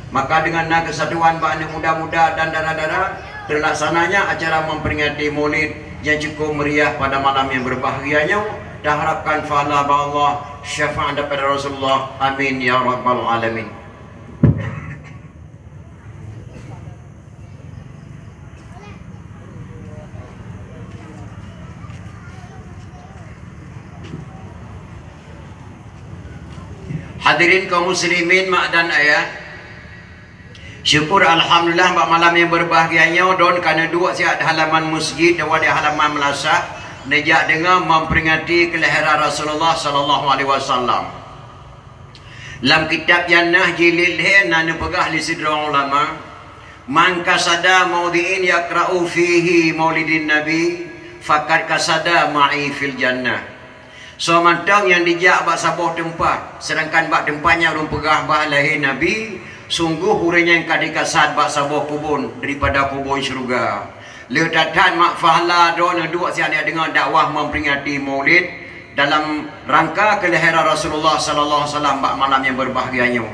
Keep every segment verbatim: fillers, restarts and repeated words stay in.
Maka deungon na keusatuan bak aneuk muda-muda dan dara-dara, teulaksananya acara memperingati Maulid nyang cukup meriah pada malam yang berbahagia nyoe. Taharapkan pahala bak Allah, syafaat daripada Rasulullah. Amin ya rabbal alamin. Hadirin kaum muslimin mak dan ayah, syukur alhamdulillah bak malam yang berbahagia nyoe, droen ka neuduek siat di halaman masjid, di halaman meulasah, neujak deungoe memperingati kelahiran Rasulullah sallallahu alaihi wasallam. Lam kitab Jannah jilid lhèe na neupeugah lé sidroe ulama, "Man qasada maudhi'in yaqra'u fihi maulidin nabi, faqad qasada ma'i fil jannah." Soe mantong nyang jijak bak saboh teumpat, seudangkan bak teumpat nyan ureueng peugah bah lahé Nabi, sunggoh ureueng nyan ka jikasad bak saboh kubon daripada kubon syeuruga. Le that-that mak pahala droeneuh duek siat neudeungoe dakwah memperingati Maulid dalam rangka kelahiran Rasulullah sallallahu alaihi wasallam bak malam nyang berbahagia nyoe.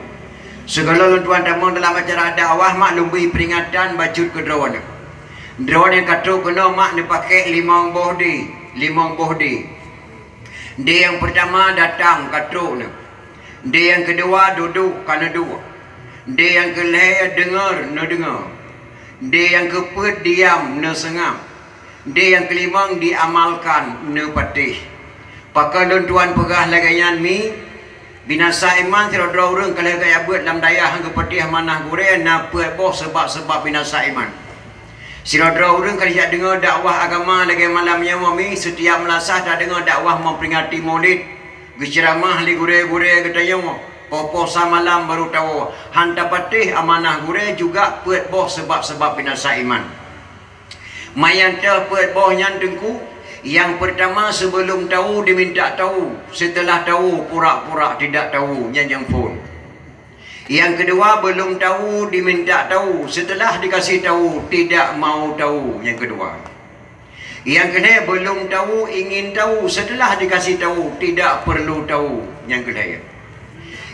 Sigohlom lôn tuan tamong dalam acara dakwah mak lôn bri peringatan bacut keu droeneuh. Droeneuh nyang ka trok keunoe mak neupakék limong boh dé, limong boh dé. Dé nyang peurtama datang ka trok neuh. Dé nyang keudua dudoe ka neuduek. Dé nyang keulhèe deungö neudeungö. Dé nyang keupeuet diam neuseungab. Dé nyang keulimong diamalkan neupatéh. Pakon lôn tuan peugah lagèe nyan mi? Binasa iman sidroe-droe ureueng ka lheueh gaya beuet lam dayah nyang geupatéh amanah gurèe na peuet boh seubab-seubab binasa iman. Sidroe-droe ureueng ka jijak deungö dakwah agama lagèe malam nyoe mi, seutiap meulasah tadeungö dakwah memperingati Maulid, geuceuramah lé gurèe-gurèe geutanyoe, poh-poh sa malam barô tawoe, han tapatéh amanah gurèe juga peuet boh seubab-seubab binasa iman. Manyang teuh peuet boh nyan Teungku, nyang peurtama, sibeulom tawoe diminta tawoe, seuteulah tawoe pura-pura tidak tawoe, nyan nyang phôn. Nyang keudua, beulom tawoe diminta tawoe, seuteulah dikasih tawoe tidak mau tawoe, nyang keudua. Nyang keulhèe, beulom tawoe ingin tawoe, seuteulah dikasih tawoe tidak perlu tawoe, nyang keulhèe.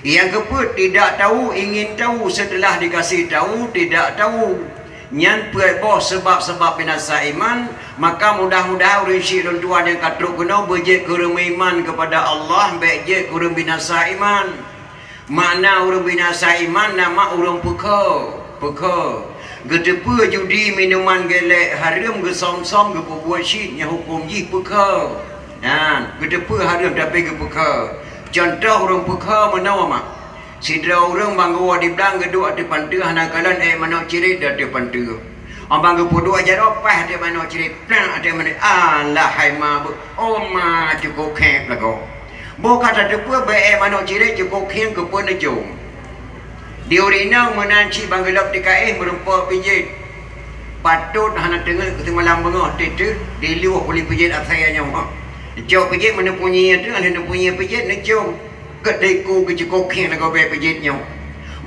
Nyang keupeuet, tidak tawoe ingin tawoe, seuteulah dikasih tawoe tidak tawoe. Nyan peuet boh seubab-seubab binasa iman, maka mudah-mudahan ureueng syik lôn tuan nyang ka trok keunoe beujeuet keu ureueng meuiman keupada Allah, bèk jeuet keu ureueng binasa iman. Makna ureueng binasa iman na mak ureueng peukheue, peukheue. Geuteupeue judi, minuman geulék hareuem, geusöm-söm, geupeubuet syik, nyan huköm jih peukheue. Nyan, geuteupeue hareuem tapi geupeukheue. Cuntoh ureueng peukheue meunoe mak. Sidroe ureueng ban geuwoe di blang geuduek ateueh panteue hana kalon, ék manök cirét di ateueh panteue. Óh ban geupeuduek jaroe paih ateueh manök cirét, plang ateueh manök, alah hai ma beuh, oh ma cukôp khép lagoe. Boh ka tateupeue bèe ék manök cirét cukôp khieng keupeue neucöm. Di ureueng inong meunan cit ban geulop tikaéh meurumpok pijet. Patot hana teungeut keu seumalam beungoh teuh di luwah ulèe pijet asai nyoe. Neucok pijet meuneupunyie teuh, lheueh neupunyie pijet neucöm. Gét daiku geucukôp khieng lagoe bèe pijet nyoe.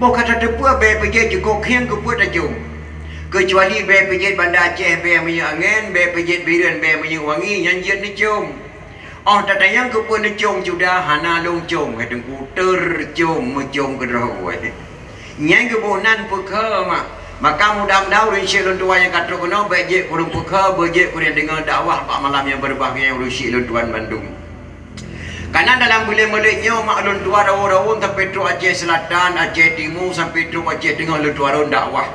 Boh ka tateupeue bèe pijet cukôp khieng keupeue tacöm. Keucuali bèe pijet Banda Aceh bèe minyeuk angén, bèe pijet Bireuen bèe minyeuk wangi, nyan jeuet neucöm. Óh tatanyong keupeue neucöm cuda, hana lôn cöm, hai Teungku, teucöm meucöm keudroe. Nyan geuboh nan peukheue mak. Maka mudah-mudahan ureueng syik lôn tuan nyang ka trok keunoe bèk jeuet keu ureueng peukheue, beujeuet keu ureueng deungö dakwah bak malam nyang beubahgia ureueng syik lôn tuan bandum. Kareuna dalam buleuen Maulid nyoe mak lôn tuan rawon-rawon sampai trok Aceh Selatan, Aceh Timu, sampai trok Aceh Teungoh lôn tuan rawon dakwah.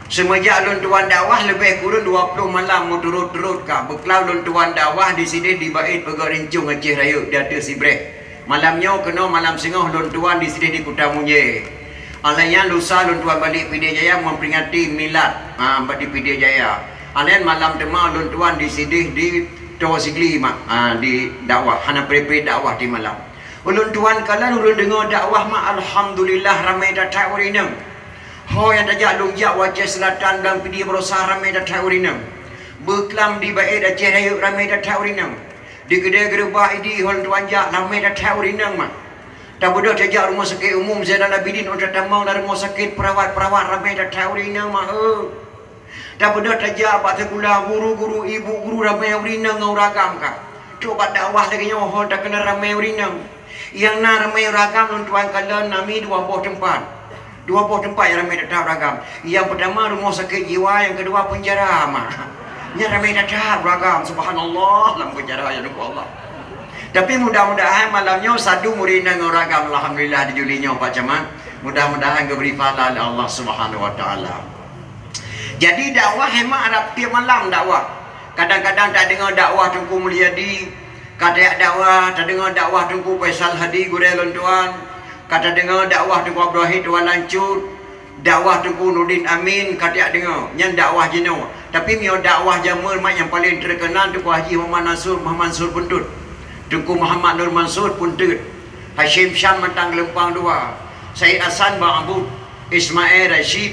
Seumeujak lôn tuan dakwah leubeh kureueng dua ploh malam meuturot-turot ka beuklam lôn tuan dakwah di sideh di Baét Peugöt Rincong Aceh Rayeuk di ateueh Sibreh. Malam nyoe keunoe malam singoh lôn tuan di sideh di Kuta Munjée. Alai nyan lusa lôn tuan balik Pidie Jaya memperingati milad, ha, bak di Pidie Jaya. Alai malam teuma lôn tuan di sideh di Towo Sigli mak, ha, di dakwah, hana preh-preh dakwah di malam. Ulôn tuan kalon ulôn deungoe dakwah mak, alhamdulillah ramé that-that ureueng inong. Ho nyang tajak lôn jak u Aceh Selatan dan Pidie Barosa ramé that-that ureueng inong. Beuklam di Baét Aceh Rayeuk ramé that-that ureueng inong. Di keudè geureubah Idi ho lôn tuan jak ramé that-that ureueng inong mak. Tabeudôh tajak rumoh sakét umum Zainal Abidin, óh tatamong lam rumoh sakét, peurawat-peurawat ramé that-that ureueng inong mak, eu. Tabeudôh tajak bak sikula guru-guru, ibu guru ramé ureueng inong ngon ureueng agam ka. Trok bak dakwah lagèe nyoe ho takalon ramé ureueng inong. Nyang na ramé ureueng agam lôn tuan kalon na mi dua boh teumpat. Dua boh teumpat nyang ramé that-that ureueng agam. Nyang peutama rumoh sakét jiwa, nyang keudua peunjara, mak. Nyan ramé that-that ureueng agam, subhanallah, lam peunjara, ya Tuhan Allah. Tapi mudah-mudahan malam nyoe sadum ureueng inong ngon ureueng agam, alhamdulillah, di Juli nyoe, Pak Camat. Mudah-mudahan geubri pahala lé Allah Subhanahu wa Taala. Jadi dakwah memang arab tiep malam dakwah. Kadang-kadang tadeungoe dakwah Teungku Mulyadi, ka tajak dakwah, tadeungoe dakwah Teungku Faisal Hadi gurée lôn tuan, ka tadeungoe dakwah Teungku Abdul Wahid Tuan Lancut, dakwah Teungku Nurdin Amin ka tajak deungoe. Nyan dakwah jinoe. Tapi meunyoe dakwah jameun mak nyang paleng teukeunal Teungku Haji Muhammad Nasur, Muhammad Mansur Puntut. Teungku Muhammad Nur Mansur Puntut. Hasyim Syam Matang Geulumpang Dua, Said Hasan Bang Abud, Ismail Rashid,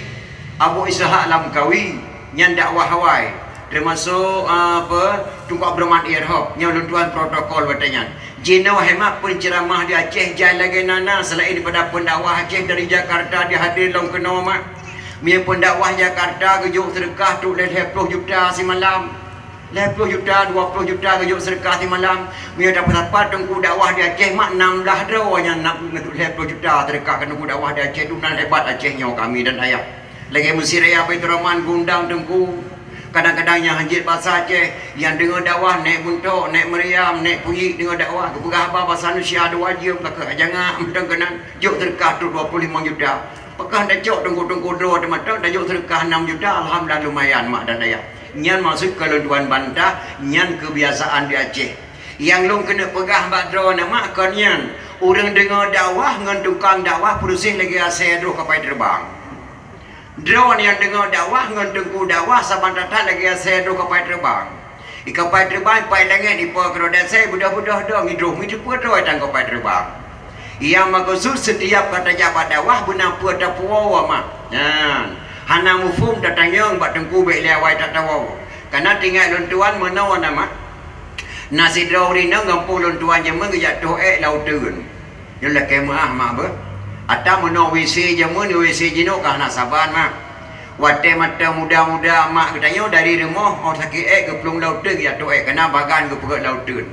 Abu Ishak Lamkawi, nyan dakwah awai. Teumasok, ah, apa, Teungku Abdurrahman Irhab, nyoe lôn tuan protokol watée nyan. Jinoe hemat peunceramah di Aceh jai lagée na na, seulaén daripada peundakwah Aceh dari Jakarta dihadir lom keunoe mak. Meunyoe peundakwah Jakarta geujok seudeukah trok lhée ploh juta simalam. Lhée ploh juta, dua ploh juta geujok seudeukah simalam. Meunyoe tapeusapa teungku dakwah di Aceh mak nam blah droe nyang na lhée ploh juta seudeukah keu teungku dakwah di Aceh, dum nan hebat Aceh nyoe kami dan ayah. Lagée Mesjid Raya Baiturrahman geuundang teungku. Kadang-kadang nyang hanjeuet basa Aceh, nyang deungoe dakwah nék Buntok, nék Mariam, nék Puyi deungoe dakwah, geupeugah haba basa Indonesia dua jeuem ka keuh jangak mantong keunan, jok seudeukah trok dua ploh limong juta. Pakon tacok teungku-teungku droe teumatang tajok seudeukah nam juta, alhamdulillah lumayan mak dan ayah. Nyan maksud keu lôn tuan bantah, nyan keubiasaan di Aceh. Nyang lôn keuneuk peugah bak droeneuh mak kon nyan, ureuëng deungoe dakwah ngon tukang dakwah peureuseh lagée asée droe kapai teureubang. Droeneuh nyang deungoe dakwah ngon teungku dakwah saban that-that lagée asée droe kapai teureubang. Di kapai teureubang pai langét ipo keudroe dan asée beudôh-beudôh dong idroh miteupeue droe tan kapai teureubang. Nyang meukeusut setiap ka tajak bak dakwah beuna peue tapuwoe mak. Nyan, hana muphom tatanyong bak teungku bék lé awai tatawoe. Kana teuingat lôn tuan meunoe na mak. Na sidroe ureuëng inong gampông lôn tuan jameun geujak toh ék lam uteuen. Nyoe lakée meuáh mak beuh. Ata meunoe WC jameun ngon WC jinoe ka hana saban mak. Watée mata muda-muda mak geutanyoe dari rumoh óh sakét ék geuplueng lam uteuen geujak toh ék kana bagan geupeugét lam uteuen.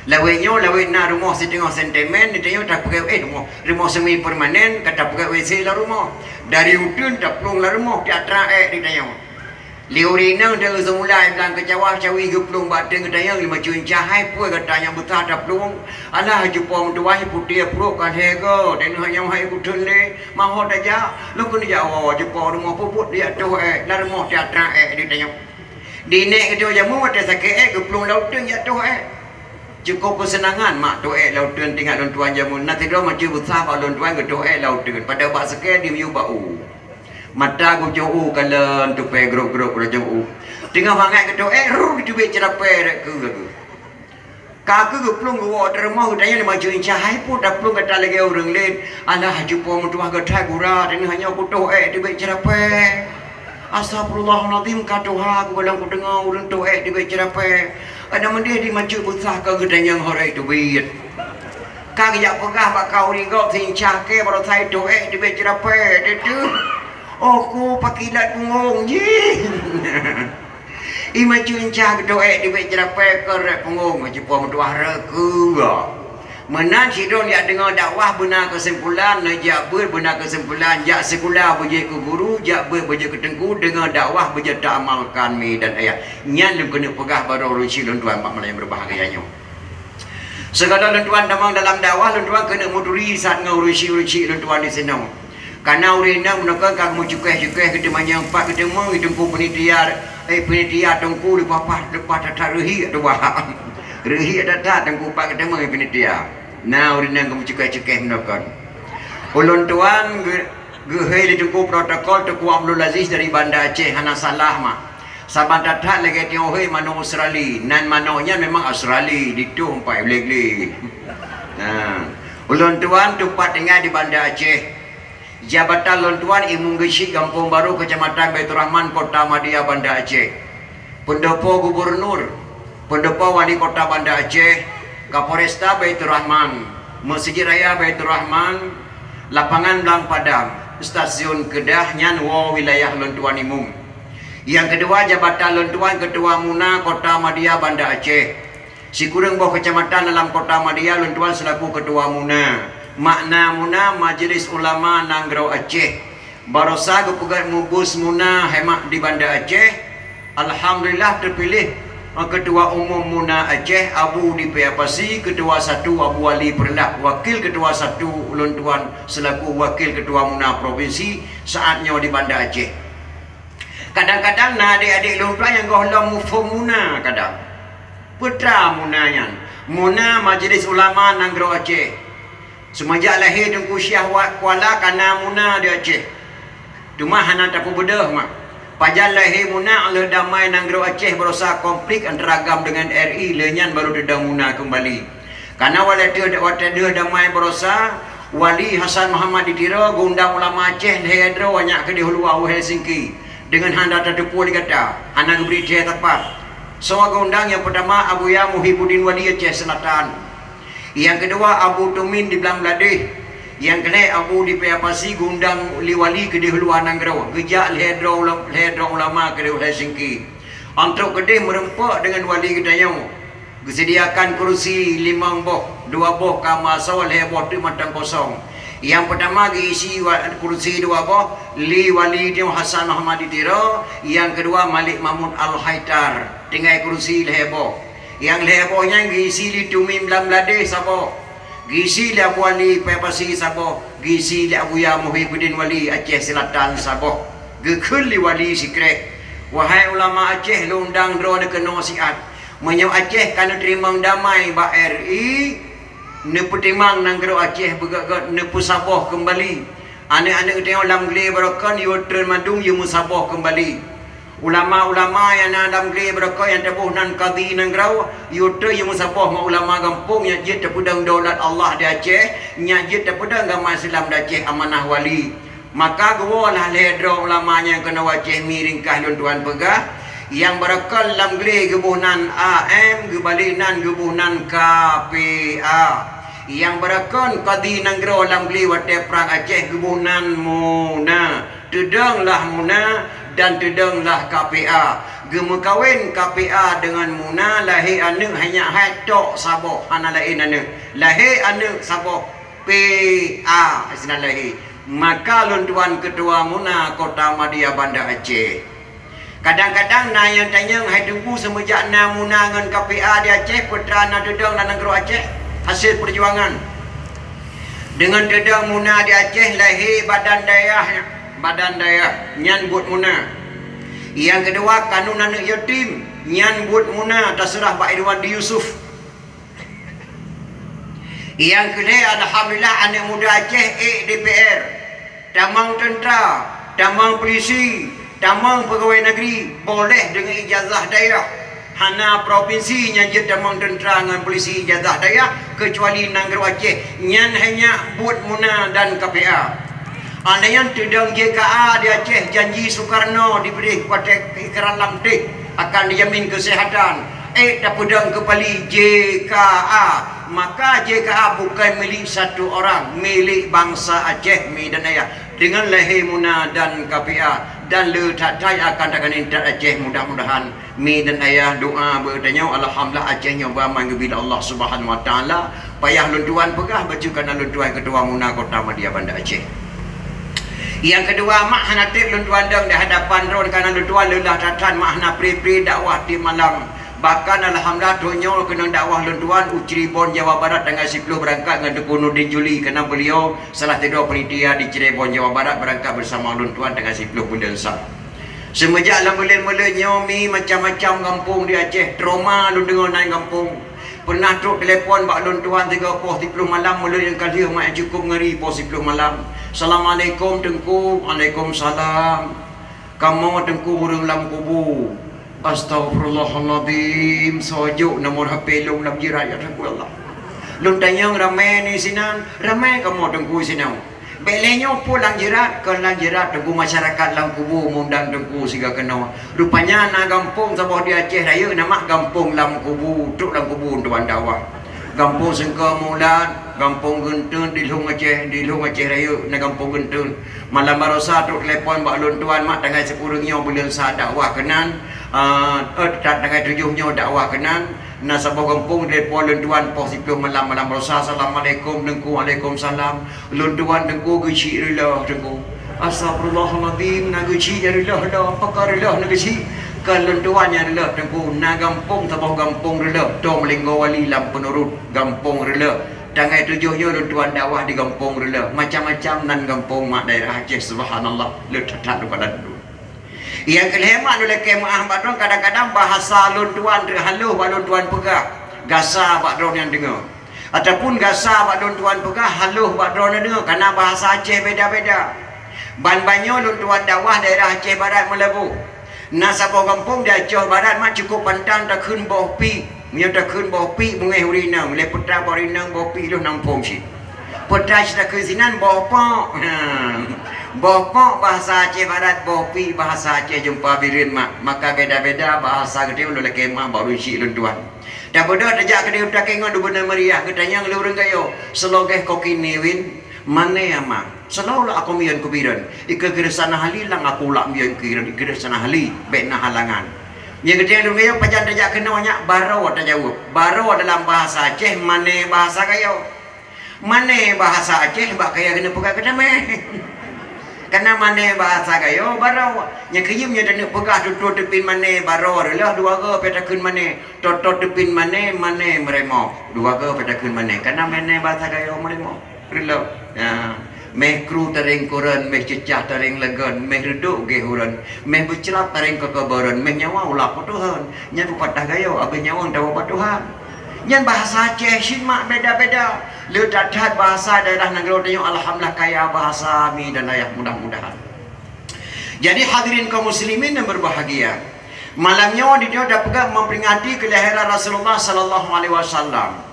Lawét nyoe lawét na rumoh siteungoh sentimen, geutanyoe tapeugét, eh, rumoh, rumoh semi permanen ka tapeugét WC lam rumoh. Dari uteuen taplueng lam rumoh tiatra ék geutanyoe. Lé ureuëng inong deuh seumulai blang keucawa cawi geuplueng bak teung geutanyong lima cun cahai peue gata nyang beusa taplueng. Alah jupo meutuwah putéh pruet ka lhée go, dan hanyang hai kuteun lé mahot aja. Lôn keuneuk jak woe jupo rumoh peubuet dia toh ék, lam rumoh tiatra ék ditanyong. Di nék geutanyoe jameun watée sakét ék geuplueng lam uteuen jak toh ék. Cukôp keuseunangan mak toh ék lam uteuen teuingat lôn tuan jameun. Na sidroe maceu beusa bak lôn tuan geutoh ék lam uteuen. Pada bak sakét di miyueb bak u. Mata geucok u kalon tupée grok-grok rajong u. Teungoh mangat geutoh ék, rur teubiet ceurapée rek keu geuh. Ka keuh geuplueng geuwoe teureumoh geutanyong lé maceu inca hai peue taplueng gata lagée ureuëng lén. Alah jupo meutuwah geuthai gura teuh nyoe kutoh ék teubiet ceurapée. Astagfirullahalazim ka tuha ku golom kudeungoe ureuëng toh ék teubiet ceurapée. Ada meudeh di maceu beusa ka geutanyong horé teubiet. Ka geujak peugah bak ka ureuëng gob sinca kée baroe sai toh ék teubiet ceurapée teuh. Oh ku pakilat pungong jih. I maceu inca geutoh ék teubiet ceurapée keu rek pungong maceu po meutuwah rek keu. Meunan sidroe jak deungoe dakwah beuna keusimpulan, neujak beuet beuna keusimpulan, jak sikula beujeuet keu guru, jak beuet beujeuet keu teungku, deungoe dakwah beujeuet taamalkan mi dan ayah. Nyan lôn keuneuk peugah bak droe ureuëng syiek lôn tuan bak malam nyang beubahgia nyoe. Sigohlom lôn tuan tamong dalam dakwah lôn tuan keuneuk meuturi saát ngon ureuëng syiek-ureuëng syiek lôn tuan disinoe. Kana ureuëng inong meunokon ka geumeucukéh-cukéh geuteumanyong pat geuteumong teungku peunitia, eh, peunitia teungku leupah-pah leupah that-that reuhiek ateueh bah. Reuhiek that-that teungku pat geuteumong peunitia. Na ureuëng inong geumeucukéh-cukéh meunokon. Ulôn tuan geu-, geuhôi lé teungku protokol Teungku Abdul Aziz dari Banda Aceh hana salah mak. Saban that-that lagée tiong hôi manok Australi. Nan manok nyan memang Australi, ditueng pai glé-glé. Nah, ulôn tuan tupat tinggai di Banda Aceh. Jabatan lôn tuan Imum Geuchik Gampông Barô Keucamatan Baiturrahman Kota Madya Banda Aceh. Peundopo Gubernur, peundopo Wali Kota Banda Aceh, Kapolresta Baiturrahman, Meuseujid Raya Baiturrahman, Lapangan Blang Padang, Stasiun Keudah nyan woe wilayah lôn tuan Imum. Nyang keudua jabatan lôn tuan Keutua Muna Kota Madya Banda Aceh. Sikureueng boh keucamatan dalam Kota Madya lôn tuan seulaku Keutua Muna. Makna Muna Majelis Ulama Nanggroe Aceh. Barosa geupeugét mubus MUNA hemat di Banda Aceh. Alhamdulillah, teupiléh, eh, Keutua Umum MUNA Aceh, Abu Dipe Apasi, Keutua Satu Abu Ali Peureulak, Wakil Keutua Satu ulôn tuan selaku Wakil Keutua MUNA Provinsi saat nyoe di Banda Aceh. Kadang-kadang na adék-adék lôn tuan nyang gohlom muphom MUNA kadang. Peue teuma MUNA nyan? MUNA Majelis Ulama Nanggroe Aceh. Seumeujak lahé Teungku Syiah Wa-, Kuala ka na MUNA di Aceh. Teuma hana tapeubeudôh mak. Pajan lahé MUNA lheueh damai nanggroe Aceh barosa konflik antara GAM deungon R I, lheueh nyan barô teudong MUNA keumbali. Kana watée deuh, watée deuh damai barosa, Wali Hasan Muhammad di Tiro geuundang ulama Aceh lhée droe nyak keudeh u luwa u Helsinki deungon hana tateupeue lé gata, hana geubri thée sapat. Soe geuundang nyang peutama Abuya Muhibuddin Wali Aceh Selatan. Nyang keudua Abu Tumin di Bangladesh. Nyang keulhée Abu Dipe Apasi geuundang lé wali keudeh u luwa nanggroe, geujak lhée droe ula-, lhée droe ulama keudeh u Helsinki. Trok keudeh meureumpok deungon wali geutanyoe. Geuseudiakan keurusi limong boh, dua boh ka meuasoe, lhée boh teuk mantong kosong. Nyang peutama geuisi wa-, keurusi dua boh lé Wali Nyoe Hasan Muhammad di Tiro, nyang keudua Malik Mahmud Al-Haidar, tinggai keurusi lhée boh. Nyang lhée boh nyan geuisi lé Tumin Bangladesh saboh, geuisi lé Abu Ali Pepasi saboh, geuisi lé Abuya Muhibuddin Wali Aceh Selatan saboh. Geukheun lé wali sikrék, "Wahai ulama Aceh, lôn undang droeneuh keunoe siat. Meunyoe Aceh ka neuteurimong damai bak R I, neupeutimang nanggroe Aceh beugét-gét, neupeusaboh keumbali. Aneuëk-aneuëk geutanyoe lam glé barokon yue treun mandum yue meusaboh keumbali. Ulama-ulama nyang na lam glé barokon nyang taboh nan kadhi nanggroe, yue treun yue meusaboh ngon ulama gampông nyang jeuet tapeudong daulat Allah di Aceh, nyang jeuet tapeudong agama Islam di Aceh amanah wali." Maka geuwoe lah lhée droe ulama nyang keunoe u Aceh mi ringkah lôn tuan peugah, nyang barokon lam glé geuboh nan A M, geubalek nan geuboh nan K P A. Nyang barokon kadhi nanggroe lam glé watée prang Aceh geuboh nan MUNA, teudong lah MUNA dan teudong lah K P A. Geumeukawen K P A deungon MUNA, lahé aneuëk hanya hai tok saboh, hana laén aneuëk. Lahé aneuëk saboh, P A sinan lahé. Maka lôn tuan keutua MUNA Kota Madya Banda Aceh. Kadang-kadang na nyang tanyong, "Hai Teungku, seumeujak na MUNA ngon K P A di Aceh, peue teuma na teudong lam nanggroe Aceh hasil peujuangan?" Deungon teudong MUNA di Aceh lahé badan dayah, badan dayah nyan buet MUNA. Nyang keudua kanun aneuëk yatim nyan buet MUNA taseurah bak Irwandi Yusuf. Nyang keulhée, alhamdulillah, aneuëk muda Aceh ék D P R, tamong teuntra, tamong peulisi, tamong peugawée negeri, boleh deungon ijazah dayah. Hana propinsi nyang jeuet tamong teuntra ngon peulisi ijazah dayah, keucuali nanggroe Aceh, nyan hanya buet MUNA dan K P A. Andai nyan teudong J K A di Aceh, janji Sukarno dibri watée ikrar lam teh akan dijamin kesehatan. Ék tapeudong keupali J K A, maka J K A bukan milék satu orang, milék bansa Aceh mi dan ayah. Deungon lahé MUNA dan K P A, dan le that-that akan takalon that Aceh, mudah-mudahan. Mi dan ayah doa beutanyoe, alhamdulillah, Aceh nyoe beuaman geubri lé Allah Subhanahu Wa Taala. Payah lôn tuan peugah bacut kana lôn tuan keutua MUNA Kota Madya Banda Aceh. Nyang keudua, mak hana treb lôn tuan dong di hadapan droeneuh kana lôn tuan leulah that-that, mak hana pri-pri dakwah tieb malam. Bahkan alhamdulillah, troh nyoe keunong dakwah lôn tuan u Cirebon, Jawa Barat, tanggai siploh beurangkat ngon Teungku Nurdin Juli, kana beuliau salah sidroe panitia di Cirebon, Jawa Barat, beurangkat beusama lôn tuan tanggai siploh buleuen sa. Seumeujak lam buleuen-buleuen nyoe mi macam-macam gampông di Aceh, trauma lôn deungoe nan gampông. Peunah trok telepon bak lôn tuan sigoe poh siploh malam, meulôn nyang ka lheueh mak nyang cukup ngeri poh siploh malam. "Assalamualaikum Teungku." "Waalaikumsalam." "Kamoe Teungku ureuëng lam kubu." "Astaghfirullahaladzim, soe jok nomor H P lôn lam jirat, ya Rabbullah." Lôn tanyong, "Ramé ni sinan?" "Ramé kamoe Teungku sinan." "Bék lé nyoe peue lam jirat?" "Kon lam jirat Teungku, masyarakat lam kubu meundang Teungku sigoe keunoe. Rupanya na gampông saboh di Aceh Rayeuk, nama gampông Lam Kubu, trok lam kubu tuan dakwah. Gampông Seungko Mulat, gampông Geunteun di Lhong Aceh, di Lhong Aceh Rayeuk na gampông Geunteun. Malam barosa trok telepon bak lôn tuan, mak tanggai sikureueng nyoe buleuen sa dakwah keunan, ah, eh, tanggai tujoh nyoe dakwah keunan. Na saboh gampông telepon lôn tuan poh siploh malam, malam barosa, "Assalamualaikum Teungku." "Waalaikumsalam." "Lôn tuan Teungku geuchik reuloh Teungku." Astagfirullahalazim, na geuchik nyang reuloh-loh, pakon reuloh na geuchik. Kon lôn tuan nyang reuloh Teungku, na gampông saboh gampông reuloh, Tom Linggo Wali lam Peunurut, gampông reuloh. Tanggai tujoh nyoe lôn tuan dakwah di gampông reuloh. Macam-macam nan gampông mak daerah Aceh, subhanallah, le that-that lôn padan dulu. Nyang keu lhèe mak lôn lakèe meu'ah bak droeneuh, kadang-kadang bahasa lôn tuan trok haloh bak lôn tuan peugah, gasa bak droeneuh nyang deungö. Ataupun gasa bak lôn tuan peugah, haloh bak droeneuh deungö, kareuna bahasa Aceh beda-beda. Ban-ban nyoe lôn tuan dakwah daerah Aceh Barat Meulaboh. Na saboh gampông di Aceh Barat mak cukôp pantang takheun boh piek. Meunyoe takheun boh piek beungéh ureueng inong, lé peutra bak ureueng inong boh piek lôn nam phôn cit. Peutra cit takheun sinan boh pok. Ha. Boh pok bahasa Aceh Barat, boh piek bahasa Aceh Jumpa Bireuen mak. Maka beda-beda bahasa geutanyoe lôn lakèe meu'ah bak ureueng chik lôn tuan. Tabeudôh tajak keudéh u Takengon, Gubernur Meriah, geutanyong lé ureueng Gayo, "Seulogèh koki niwin, mané ama?" "Seulaweuet aku mion keu Bireuen, ikeue keu Sana Hali lang aku lak mion keu Bireuen, ikeue keu Sana Hali, bèk na halangan." Nyang geutanyong lé ureueng Gayo, "Pajan tajak keunoe nyak?" "Baroe," tajaweueb. Baroe dalam bahasa Aceh, mané bahasa Gayo. Mané bahasa Aceh bak kaya keuneuk peugah keu tamèh. Kareuna mané bahasa Gayo baroe. Nyang keu jeuem nyoe taneuk peugah tutoe teupin mané baroe reuloh, dua goe pih takheun mané. Totot teupin mané, mané meurémo. Dua goe pih takheun mané. Kareuna mané bahasa Gayo meurémo. Reuloh. Ya. Méh kru tareng kureuen, méh ceucah tareng lagon, méh reudôk gèh ureuen, méh beucrab tareng keukeubeureuen, méh nyawa ulah putôh hôn. Nyan peupatah Gayo, abéh nyawöng tawoe bak Tuhan. Nyan bahasa Aceh cit mak beda-beda. Le that-that bahasa daerah nanggroe tanyoe alhamdulillah kaya bahasa mi dan ayah, mudah-mudahan. Jadi hadirin kaum muslimin yang berbahagia, malam nyoe di tanyoe tapeugah memperingati kelahiran Rasulullah sallallahu alaihi wasallam.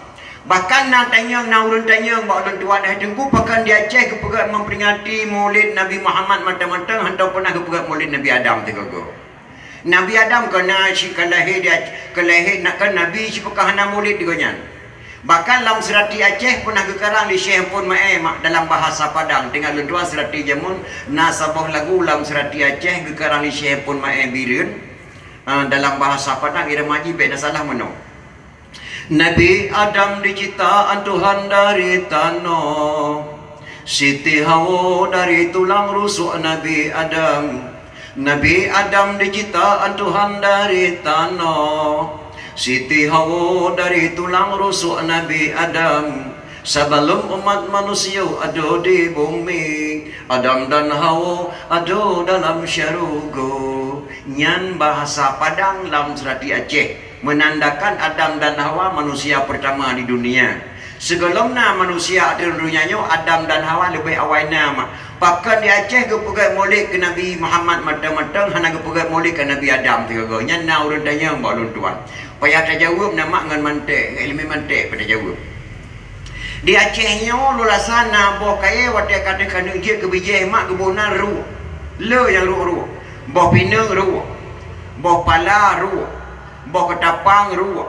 Bahkan na tanyong, na ureueng tanyong bak ulôn tuan, "Hai Teungku, pakon di Aceh geupeugah memperingati Maulid Nabi Muhammad mantong-mantong, hantom peunah geupeugah Maulid Nabi Adam sigoe-goe?" Nabi Adam kon na cit ka lahé di Ac-, ka lahé na, kon nabi cit pakon hana maulid di gobnyan. Bahkan lam seurati Aceh peunah geukarang lé Syekh Ampon Maé mak dalam bahasa Padang. Teuingat lôn tuan seurati jameun na saboh lagu lam seurati Aceh geukarang lé Syekh Ampon Maé Bireuen, ah, dalam bahasa Padang irama jih bèk na salah meunoe. Nabi Adam diciptaan Tuhan dari tanoh. Siti Hawa dari tulang rusuk Nabi Adam. Nabi Adam diciptaan Tuhan dari tanoh. Siti Hawa dari tulang rusuk Nabi Adam. Sebelum umat manusia ada di bumi, Adam dan Hawa ada dalam syurga. Nyan bahasa Padang lam seurati Aceh. Meunandakan Adam dan Hawa manusia pertama di dunia. Sigohlom na manusia ateueh donya nyoe, Adam dan Hawa leubeh awai na mak. Pakon di Aceh geupeugét maulid keu Nabi Muhammad mantong-mantong, hana geupeugét maulid keu Nabi Adam sigoe-goe? Nyan na ureueng tanyong bak ulôn tuan. Payah tajaweueb na mak ngon mantek, ngon ileumèe mantek payah tajaweueb. Di Aceh nyoe lôn rasa na boh kayèe watèe ka teuh keuneuk jeuet keu bijèh mak geuboh nan ruek. Le nyang ruek-ruek. Boh pineung ruek. Boh pala ruek. Boh keutapang ruek.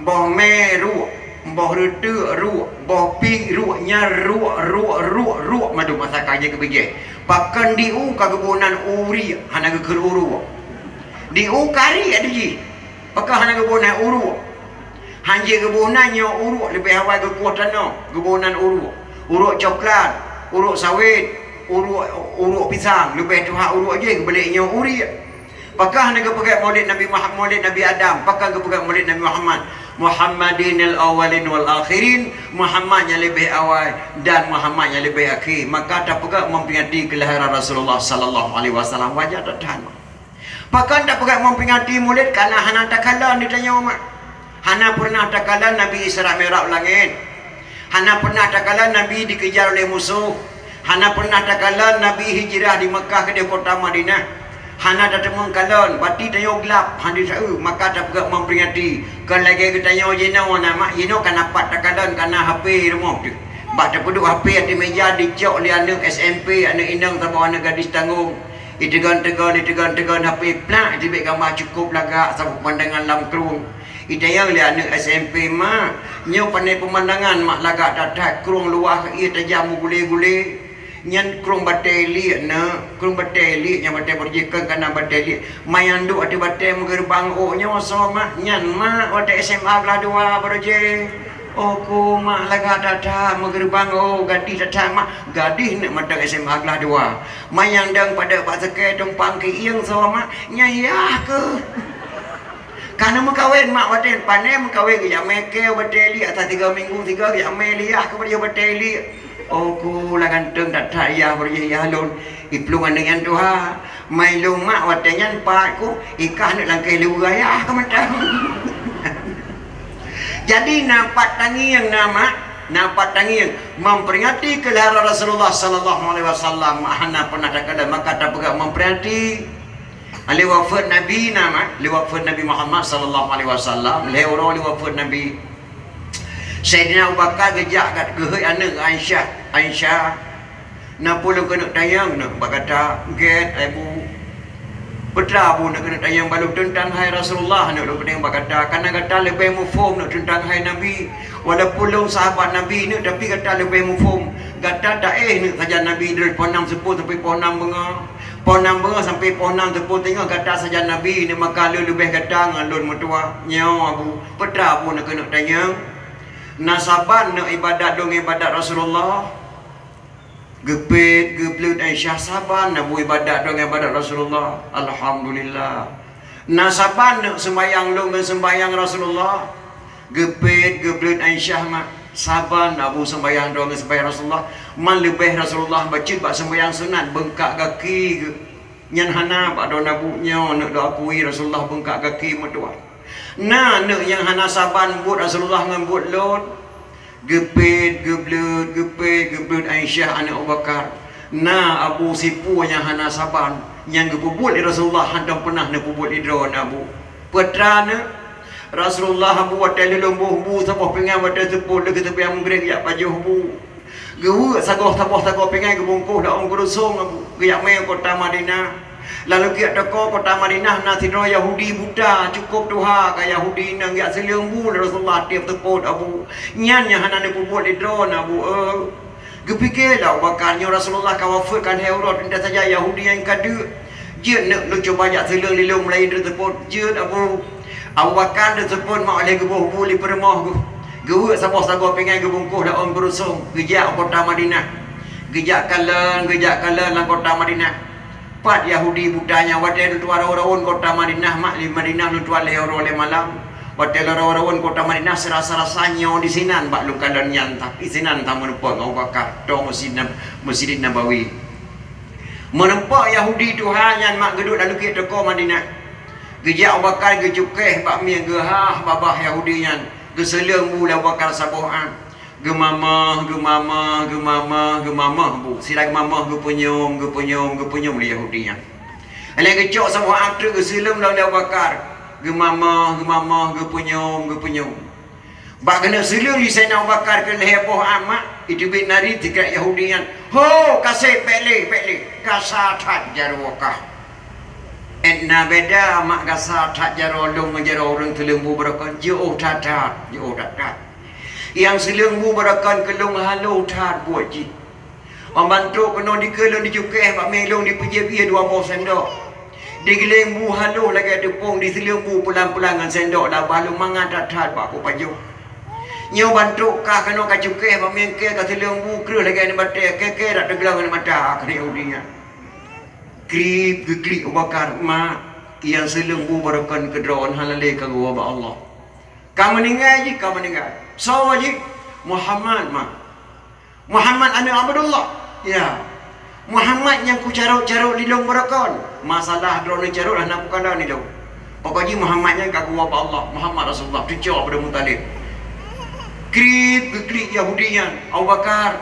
Boh mè ruek. Boh reuteuk ruek. Boh piek ruek. Nyan ruek, ruek, ruek, ruek mandum masa ka jeuet keu bijèh. Pakon di u ka geuboh nan uriek, hana geukheun uruek. Di u ka riek di jih. Pakon hana geuboh nan uruek? Hanjeuet geuboh nan nyoe uruek leubeh awai geukueh tanoh, geuboh nan uruek. Uruek coklat, uruek sawét, uruek, uruek pisang, leubeh tuha uruek jih geubalek nyoe uriek. Pakon hana geupeugét maulid Nabi Muha-, maulid Nabi Adam, pakon geupeugét maulid Nabi Muhammad? Muhammadinil awwalin wal akhirin, Muhammad nyang leubeh awai dan Muhammad nyang leubeh akhé. Maka tapeugét memperingati kelahiran Rasulullah sallallahu alaihi wasallam, wajar that-that. Pakon tapeugét memperingati maulid? Kareuna hana takalon di tanyoe mak. Hana pernah takalon Nabi Isra Mi'raj u langét. Hana pernah takalon Nabi dikejar oleh musoh. Hana pernah takalon Nabi hijrah di Makkah keudéh kota Madinah. Hana tateumé kalon, bati tanyoe glab, hana taeu, maka tapeugét memperingati. Kon lagèe geutanyoe jinoe na mak, jinoe ka na pat takalon, ka na H P rumoh teuh. Bak tapeuduek H P ateueh meja, dicok lé aneuk S M P, aneuk inong saboh aneuk gadis tanggong. Iteugon-teugon, iteugon-teugon H P, plak, iteubiet gamba cukôp lagak saboh peumandangan lam krueng. Itanyong lé aneuk S M P, "Mak, nyoe pane peumandangan, Mak, lagak that-that, krueng luwah, ié tajam meugulé-gulé." "Nyan krueng batèe liek, neuk, krueng batèe liek, nyan batèe beureujeukon kana batèe liek. Ma nyang duek ateueh batèe meugeureubang ôk nyoe soe, Mak?" "Nyan, Mak, watèe S M A glah dua baroe jih." Oh, ku mak lagak that-that meugeuribang, oh, gadih that-that mak, gadih neuk mantong S M A glah dua. Manyang dong padub bak seukée tumpang keu ieng soe mak, nyan yah keuh. Ka neumeukawen mak watée, pané meukawen geujak mé keu batée liek, ata tiga minggu tiga geujak mé liek keu batée liek. Oh, ku lah ganteng that-that yah, beureueh yah lôn. Iplueng aneuk nyan tuha. Mai lôn mak watée nyan pat ku, ikah neuk langkée leuweue ayah keu mantong. Jadi na pat tangieng na mak, na pat tangieng memperingati kelahiran Rasulullah sallallahu alaihi wasallam, hana pernah takalon, maka tapeugah memperingati. Lé wafeuet Nabi na mak, lé wafeuet Nabi Muhammad sallallahu alaihi wasallam, lhée uroe lé wafeuet Nabi. Saidina Abu Bakar geujak gat geuhôi aneuk Aisyah. Aisyah, "Na peue lôn keuneuk tanyong neuk bak gata?" "Gét, ai bu." "Peue teuma bu neuk keuneuk tanyong bak lôn?" "Teuntang hai Rasulullah neuk lôn keuneuk bak gata, kareuna gata leubeh muphom neuk teuntang hai Nabi. Walaupun lôn sahabat Nabi neuk, tapi gata leubeh muphom. Gata taéh neuk sajan Nabi dari poh nam seupôt sampai poh nam beungoh. Poh nam beungoh sampai poh nam seupôt teungoh gata sajan Nabi neuk, maka lôn leubeh gata ngon lôn meutuwah. Nyoe Abu, peue teuma Abu neuk keuneuk tanyong?" "Na saban neuk ibadat lôn ngon ibadat Rasulullah?" Geupet, geubleut Aisyah, "Saban Abu ibadat droe ngon ibadat Rasulullah. Alhamdulillah." "Na saban neuk seumbahyang lôn ngon seumbahyang Rasulullah?" Geupet, geubleut Aisyah mak, "Saban Abu seumbahyang droe ngon seumbahyang Rasulullah. Man leubeh Rasulullah bacut bak seumbahyang sunat beungkak gaki geuh. Nyan hana bak droe Abu, nyoe neuk lôn akui Rasulullah beungkak gaki meutuwah. Na neuk nyang hana saban buet Rasulullah ngon buet lôn?" Geupet, geubleut, geupet, geubleut Aisyah aneuk Abu Bakar. "Na Abu, sipeue nyang hana saban, nyang geupeubuet lé Rasulullah hantom peunah neupeubuet lé droe Abu." "Peue teuma neuk?" "Rasulullah Abu watée lôn boh bu saboh pingai watée seupôt lagée teupeu nyang meugreb jak pajoh bu. Geuweuek sagoe saboh sagoe pingai geubungkôh lam ôn keurusong Abu, geujak mé kota Madinah. Lam lukiek toko kota Madinah na sidroe Yahudi buta, cukôp tuha ka Yahudi nyan geujak seuleueng bu lé Rasulullah tieb seupôt Abu. Nyan nyang hana neupeubuet lé droe Abu, eh." Geupike lé Abu Bakar, "Nyoe Rasulullah ka wafeuet ka lhée uroe, teuntée saja Yahudi nyan ka deuk. Jeuet neuk lôn cuba jak seuleueng lé lôn meulayeue teupôt." "Jeuet Abu." Abu Bakar teuseupôt mak lhée geuboh bu lé peurumoh geuh. Geuweuek saboh sagoe pingai geubungkôh lam ôn keurusong, geujak u kota Madinah. Geujak kalon, geujak kalon lam kota Madinah. Pat Yahudi buta nyan watée lôn tuan rawon-rawon kota Madinah mak, di Madinah lôn tuan lhée uroe lhée malam. Watée lôn rawon-rawon kota Madinah, seurasa-rasa nyoe disinan bak lôn kalon nyan, tapi sinan tameurumpok ngon Abu Bakar, toe Masjid Nab-, Masjid Nabawi. Meurumpok Yahudi tuha nyan mak geuduek lam lukiek toko Madinah. Geujak Abu Bakar geucukéh bak mieng geuhah babah Yahudi nyan, geuseuleueng bu lé Abu Bakar saboh át. Geumamah, geumamah, geumamah, geumamah bu. Sira geumamah geupeunyom, geupeunyom, geupeunyom lé Yahudi nyan. Lheueh geucok saboh át treuk geuseuleueng lom lé Abu Bakar. Geumamah, geumamah, geupeunyom, geupeunyom. Bak keuneuk seuleueng lé Saidina Abu Bakar keu lhée boh át mak, iteubiet nari teuka Yahudi nyan. "Ho, kaseb, bék lé, bék lé. Gasa that jaroe kah. Ét na beda mak gasa that jaroe lôn ngon jaroe ureuëng seuleueng bu beurokon. Jiôh that-that, jiôh that-that. Nyang seuleueng bu beurokon keu lôn haloh that buet jih. Ban trok keunoe dikeue lôn dicukéh bak mieng lôn, dipeujieb ié dua boh sendok. Digiléng bu haloh lagée teupông, diseuleueng bu peulan-peulan ngon sendok, laba lôn mangat that-that bak kupajoh. Nyoe ban trok kah keunoe kacukéh bak mieng kée kaseuleueng bu kreueh lagée aneuëk batée, kée-kée dak teugleng aneuëk mata keuneuk Yahudi nyan." Krieb geuklik Abu Bakar, "Mak, nyang seuleueng bu beurokon keu droe hana lé ka geuwoe bak Allah." "Ka meuninggai jih, ka meuninggai." "Soe jih?" "Muhammad, mak." "Muhammad aneuk Abdullah?" "Ya." "Muhammad nyang kucarot-carot lé lôn beurokon?" "Masalah droeneuh carot hana kukalon lé lôn. Pokok jih Muhammad nyan ka geuwoe bak Allah, Muhammad Rasulullah, cucoe Abdul Muthalib." Krieb geuklik Yahudi nyan, "Abu Bakar,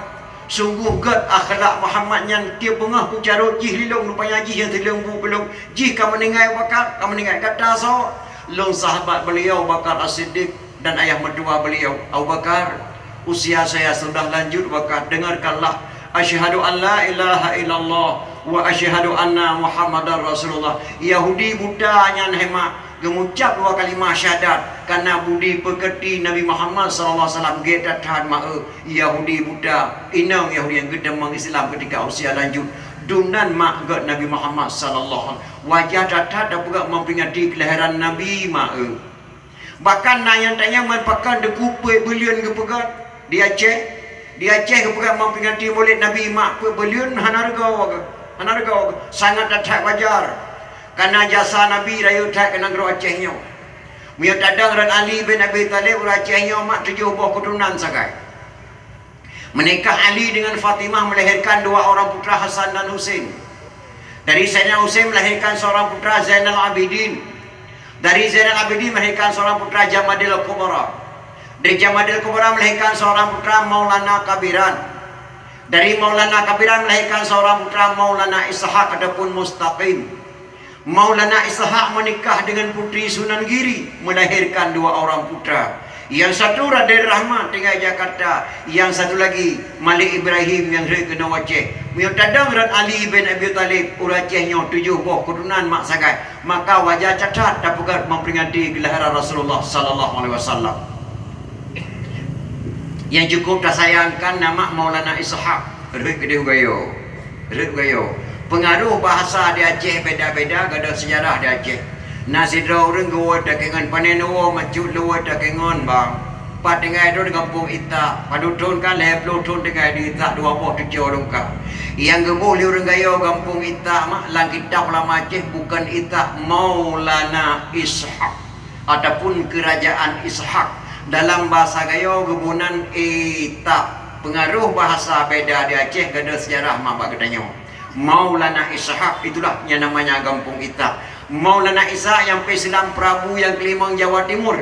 sunggoh gét akhlak Muhammad nyan, tieb beungoh kucarot jih lé lôn, rupanya jih nyang seuleueng bu keu lôn. Jih ka meuninggai Abu Bakar, ka meuninggai. Gata soe?" "Lôn sahabat beliau, Abu Bakar As-Siddiq." Dan ayah meutuwah beliau, "Abu Bakar, usia saya sudah lanjut, Abu Bakar, dengarkanlah, asyhadu an la ilaha illallah wa asyhadu anna Muhammadar Rasulullah." Yahudi buta nyan hema geuucap dua kalimah syahadat, kareuna budi peukeuti Nabi Muhammad sallallahu alaihi wasallam gét that-that mak, eh, Yahudi buta, inong Yahudi nyang geutamong Islam ketika usia lanjut. Dumnan mak gét Nabi Muhammad sallallahu alaihi wasallam. Wajah that-that tapeugah memperingati kelahiran Nabi mak, eh. Bahkan na nyang tanyong man pakon Teungku peuet buleuen geupeugöt di Aceh. Di Aceh geupeugöt memperingati Maulid Nabi, mak, peuet buleuen hana reugoe, hana reugoe. Sangat that-that wajar. Karena jasa Nabi rayeuk that keu nanggroe Aceh nyoe. Meunyoe tadong rot Ali bin Abi Thalib, ureueng Aceh nyoe, mak, tujoh boh keuturonan sagai. Menikah Ali dengan Fatimah melahirkan dua orang putra, Hasan dan Husain. Dari Sayyidina Husain melahirkan seorang putra, Zainal Abidin. Dari Zainal Abidin melahirkan seorang putra, Jamadil Kubra. Dari Jamadil Kubra melahirkan seorang putra, Maulana Kabiran. Dari Maulana Kabiran melahirkan seorang putra, Maulana Ishak ataupun Mustaqim. Maulana Ishak menikah dengan Putri Sunan Giri, melahirkan dua orang putra. Yang satu Raden Rahmat tinggal Jakarta, yang satu lagi Malik Ibrahim nyang rhot keunoe Aceh. Meunyoe tadong rot Ali bin Abi Thalib, ureueng Aceh nyoe tujoh boh keuturonan mak sagai, maka wajar that-that tapeugöt memperingati kelahiran Rasulullah sallallahu alaihi wasallam. Nyang cukup tasayangkan, nama Maulana Ishak rhot keudeh u Gayo. Rhot u Gayo. Peungaroh bahasa di Aceh beda-beda, gadôh seujarah di Aceh. Na sidroe ureueng geuwoe takengon, pane neuwoe macut leuwoe takengon, bang. Pat tinggai droe di gampông Itak. Padub thon kan, lhèe ploh thon tinggai di Itak, dua boh tuco lôn ka. Nyang geuboh lé ureueng Gayo gampông Itak, mak, lam kitab ulama Aceh bukan Itak, Maulana Ishak. Ataupun Kerajaan Ishak. Dalam bahasa Gayo geuboh nan Itak. Peungaroh bahasa beda di Aceh, gadôh seujarah mak bak geutanyoe. Maulana Ishak, itulah yang namanya gampông Itak. Maulana Ishak nyang peusilam Prabu nyang keulimong Jawa Timur.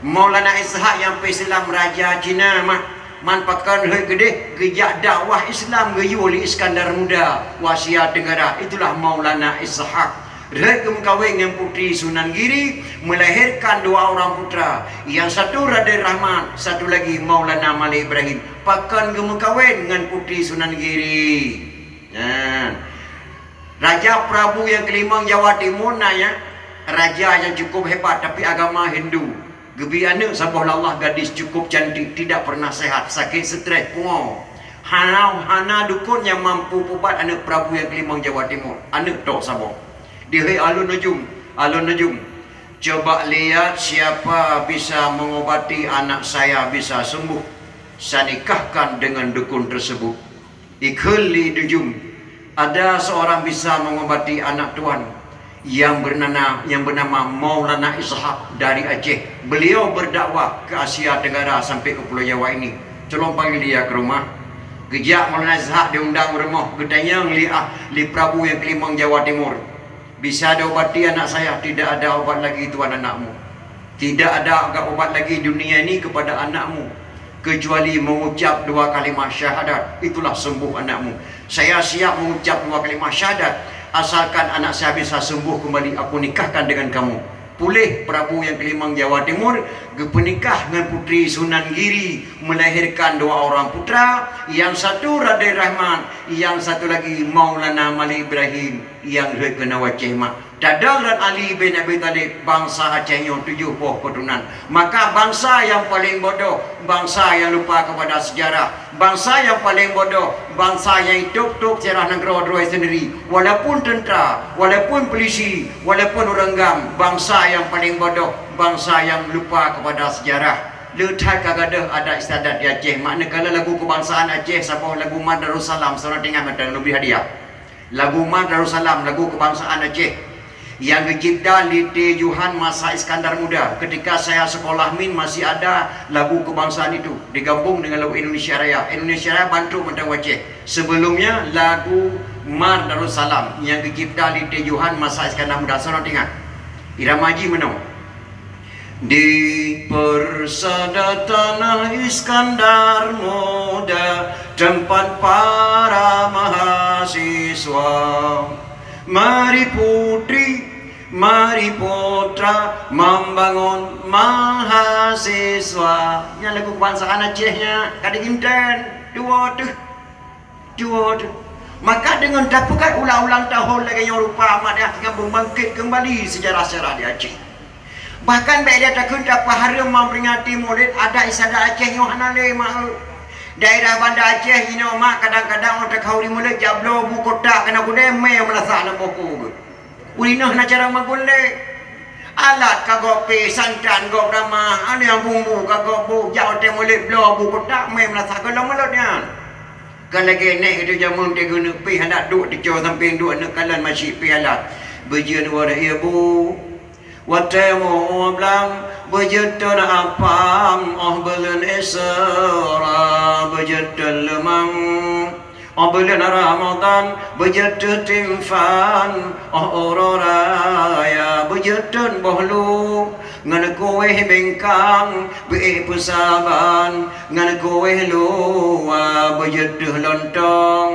Maulana Ishak nyang peusilam Raja Cina, mak. Man pakon rhot keudeh geujak dakwah Islam geuyue lé Iskandar Muda u Asia Tenggara, itulah Maulana Ishak. Rhot geumeukawen ngon Putri Sunan Giri, melahirkan dua orang putra. Yang satu Raden Rahmat, satu lagi Maulana Malik Ibrahim. Pakon geumeukawen ngon Putri Sunan Giri? Nyan. Raja Prabu nyang keulimong Jawa Timur na, ya, raja nyang cukup hebat, tapi agama Hindu. Geubri aneuk saboh lé Allah, gadis cukup cantik, tidak pernah sehat, sakit stres, pungo. Hana, hana dukun nyang mampu peuubat aneuk Prabu nyang keulimong Jawa Timur. Aneuk tok saboh. Dihei alun nujum, alun nujum. Coba lihat siapa bisa mengobati anak saya bisa sembuh. Saya nikahkan dengan dukun tersebut. Ikheun lé nujum, ada seorang bisa mengobati anak tuan yang bernana, yang bernama Maulana Ishak dari Aceh. Beliau berdakwah ke Asia Tenggara sampai ke Pulau Jawa ini. Tolong panggil dia ke rumah. Geujak Maulana Ishak diundang u rumoh, geutanyong lé ah, lé Prabu nyang keulimong Jawa Timur. Bisa diobati anak saya? Tidak ada obat lagi, tuan, anakmu. Tidak ada obat lagi dunia ini kepada anakmu, kecuali mengucap dua kalimah syahadat, itulah sembuh anakmu. Saya siap mengucap dua kalimah syahadat, asalkan anak saya bisa sembuh kembali, aku nikahkan dengan kamu. Puléh Prabu nyang keulimong Jawa Timur, geupeunikah ngon Putri Sunan Giri, melahirkan dua orang putra, yang satu Raden Rahmat, yang satu lagi Maulana Malik Ibrahim. Nyang rhot keunoe Aceh mak. Tadong rot Ali bin Abi Thalib, bangsa Aceh nyoe tujoh boh keuturonan. Maka bangsa nyang paleng bodoh, bangsa nyang lupa kepada sejarah. Bangsa nyang paleng bodoh, bangsa nyang itôb-tôb sejarah nanggroe droe sendiri. Walaupun tentara, walaupun polisi, walaupun ureueng GAM, bangsa nyang paleng bodoh, bangsa nyang lupa kepada sejarah. Le that ka gadôh adat istiadat di Aceh, makna kala lagu kebangsaan Aceh, saboh lagu Mar Darussalam, seurang teuingat mantong, lôn bri hadiah. Lagu Mar Darussalam, lagu kebangsaan Aceh, nyang geucipta lé T. Yuhan masa Iskandar Muda. Ketika saya sekolah MIN masih ada lagu kebangsaan itu, digabung dengan lagu Indonesia Raya. Indonesia Raya ban trôk mantong u Aceh. Sebelumnya lagu Mar Darussalam nyang geucipta lé T. Yuhan masa Iskandar Muda. Seurang teuingat. Irama jih meunoe. Di persada tanah Iskandar Muda, tempat para mahasiswa. Mari putri, mari putra, membangun mahasiswa. Nyan lagu kebangsaan Aceh nyan, ka diinten, dua teuh. Jua tu. Maka deungon tapeugah ulang-ulang tahun lagèe nyoe rupa Ahmad Yahya teungoh meubangkit keumbali seujarah-seujarah di Aceh. Bahkan bèk lé takheun tapeuhareuem memperingati Maulid, adat istiadat Aceh nyoe hana lé, mak. Daerah Banda Aceh inoe, mak, kadang-kadang ureueng teuka ureueng Maulid jak bloe bu kotak keunoe keudè mè meulasah lam buku geuh. Ureueng inong hana cara magun lé. Alat ka gob pih, santan gob ramah, aneuk bumbu ka gob boh, jak watèe mulod bloe bu kutak, mé meurasa gohlom mulod nyan. Ka lagèe nèk geutanyoe jameun teuh geuneuk pih alat duek teucok sampéng duek aneuk kalon masyik pih alat. Beujeuet woe raya bu. Watèe meu blang beujeuet thon apam, óh buleuen Isra beujeuet thon leumang. Óh buleuen Ramadhan beujeuet thon timphan, óh uroe raya beujeuet thon boh lu. Ngon kuéh bingkang beu-ék peusaban, ngon kuéh luwa beujeuet thon lontong.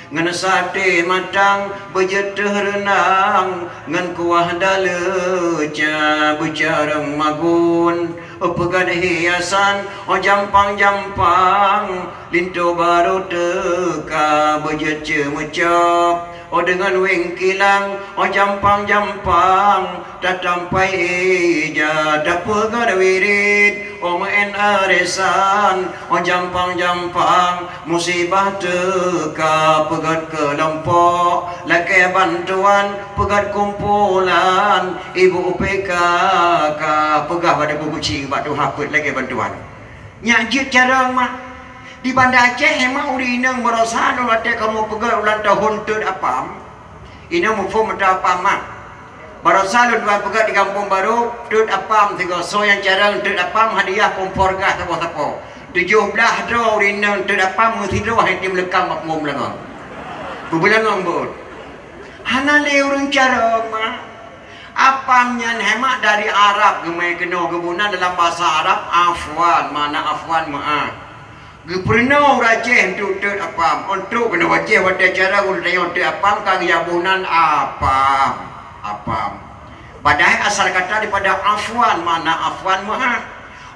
Ngon saté matang beujeuet thon reundang, ngon kuah daleuca beucarông magun. Peugöt hiasan óh jampang-jampang, linto barô teuka beujeuet ceumeucok. Óh deungon wéng kilang óh jampang-jampang, tatampai ija tapeugöt wirit. Óh meu'én arisan óh jampang-jampang, musibah teuka peugöt keulompok, lakèe bantuan peugöt kumpulan, ibu P K K peugah bak Teungku Kuching bak tuha peuet lakèe bantuan. Nyak jeuet carông mak. Di Banda Aceh, mak, ureueng inong barosa lôn watèe kamoe peugöt ulang tahun teut apam. Inong muphom meuteun apam mak. Barosa lôn tuan peugöt di Gampông Barô, teut apam sigoe, soe nyang carông teut apam hadiah kompor gas saboh sapo. Tujoh blah droe ureueng inong teut apam meusidroe han tem leukang bak punggong beulangöng. Beubeulangöng buet. Hana lé ureueng carông mak. Apam nyan hai mak dari Arab geumé keunoe, geuboh nan dalam basa Arab afwan, makna afwan meu'ah. Geupeurunoe ureueng Aceh untuk teut apam. Untuk keunoe Aceh watèe carông ureueng tanyoe teut apam ka geujak boh nan apam. Apam. Padahai asal kata daripada afwan, makna afwan meu'ah.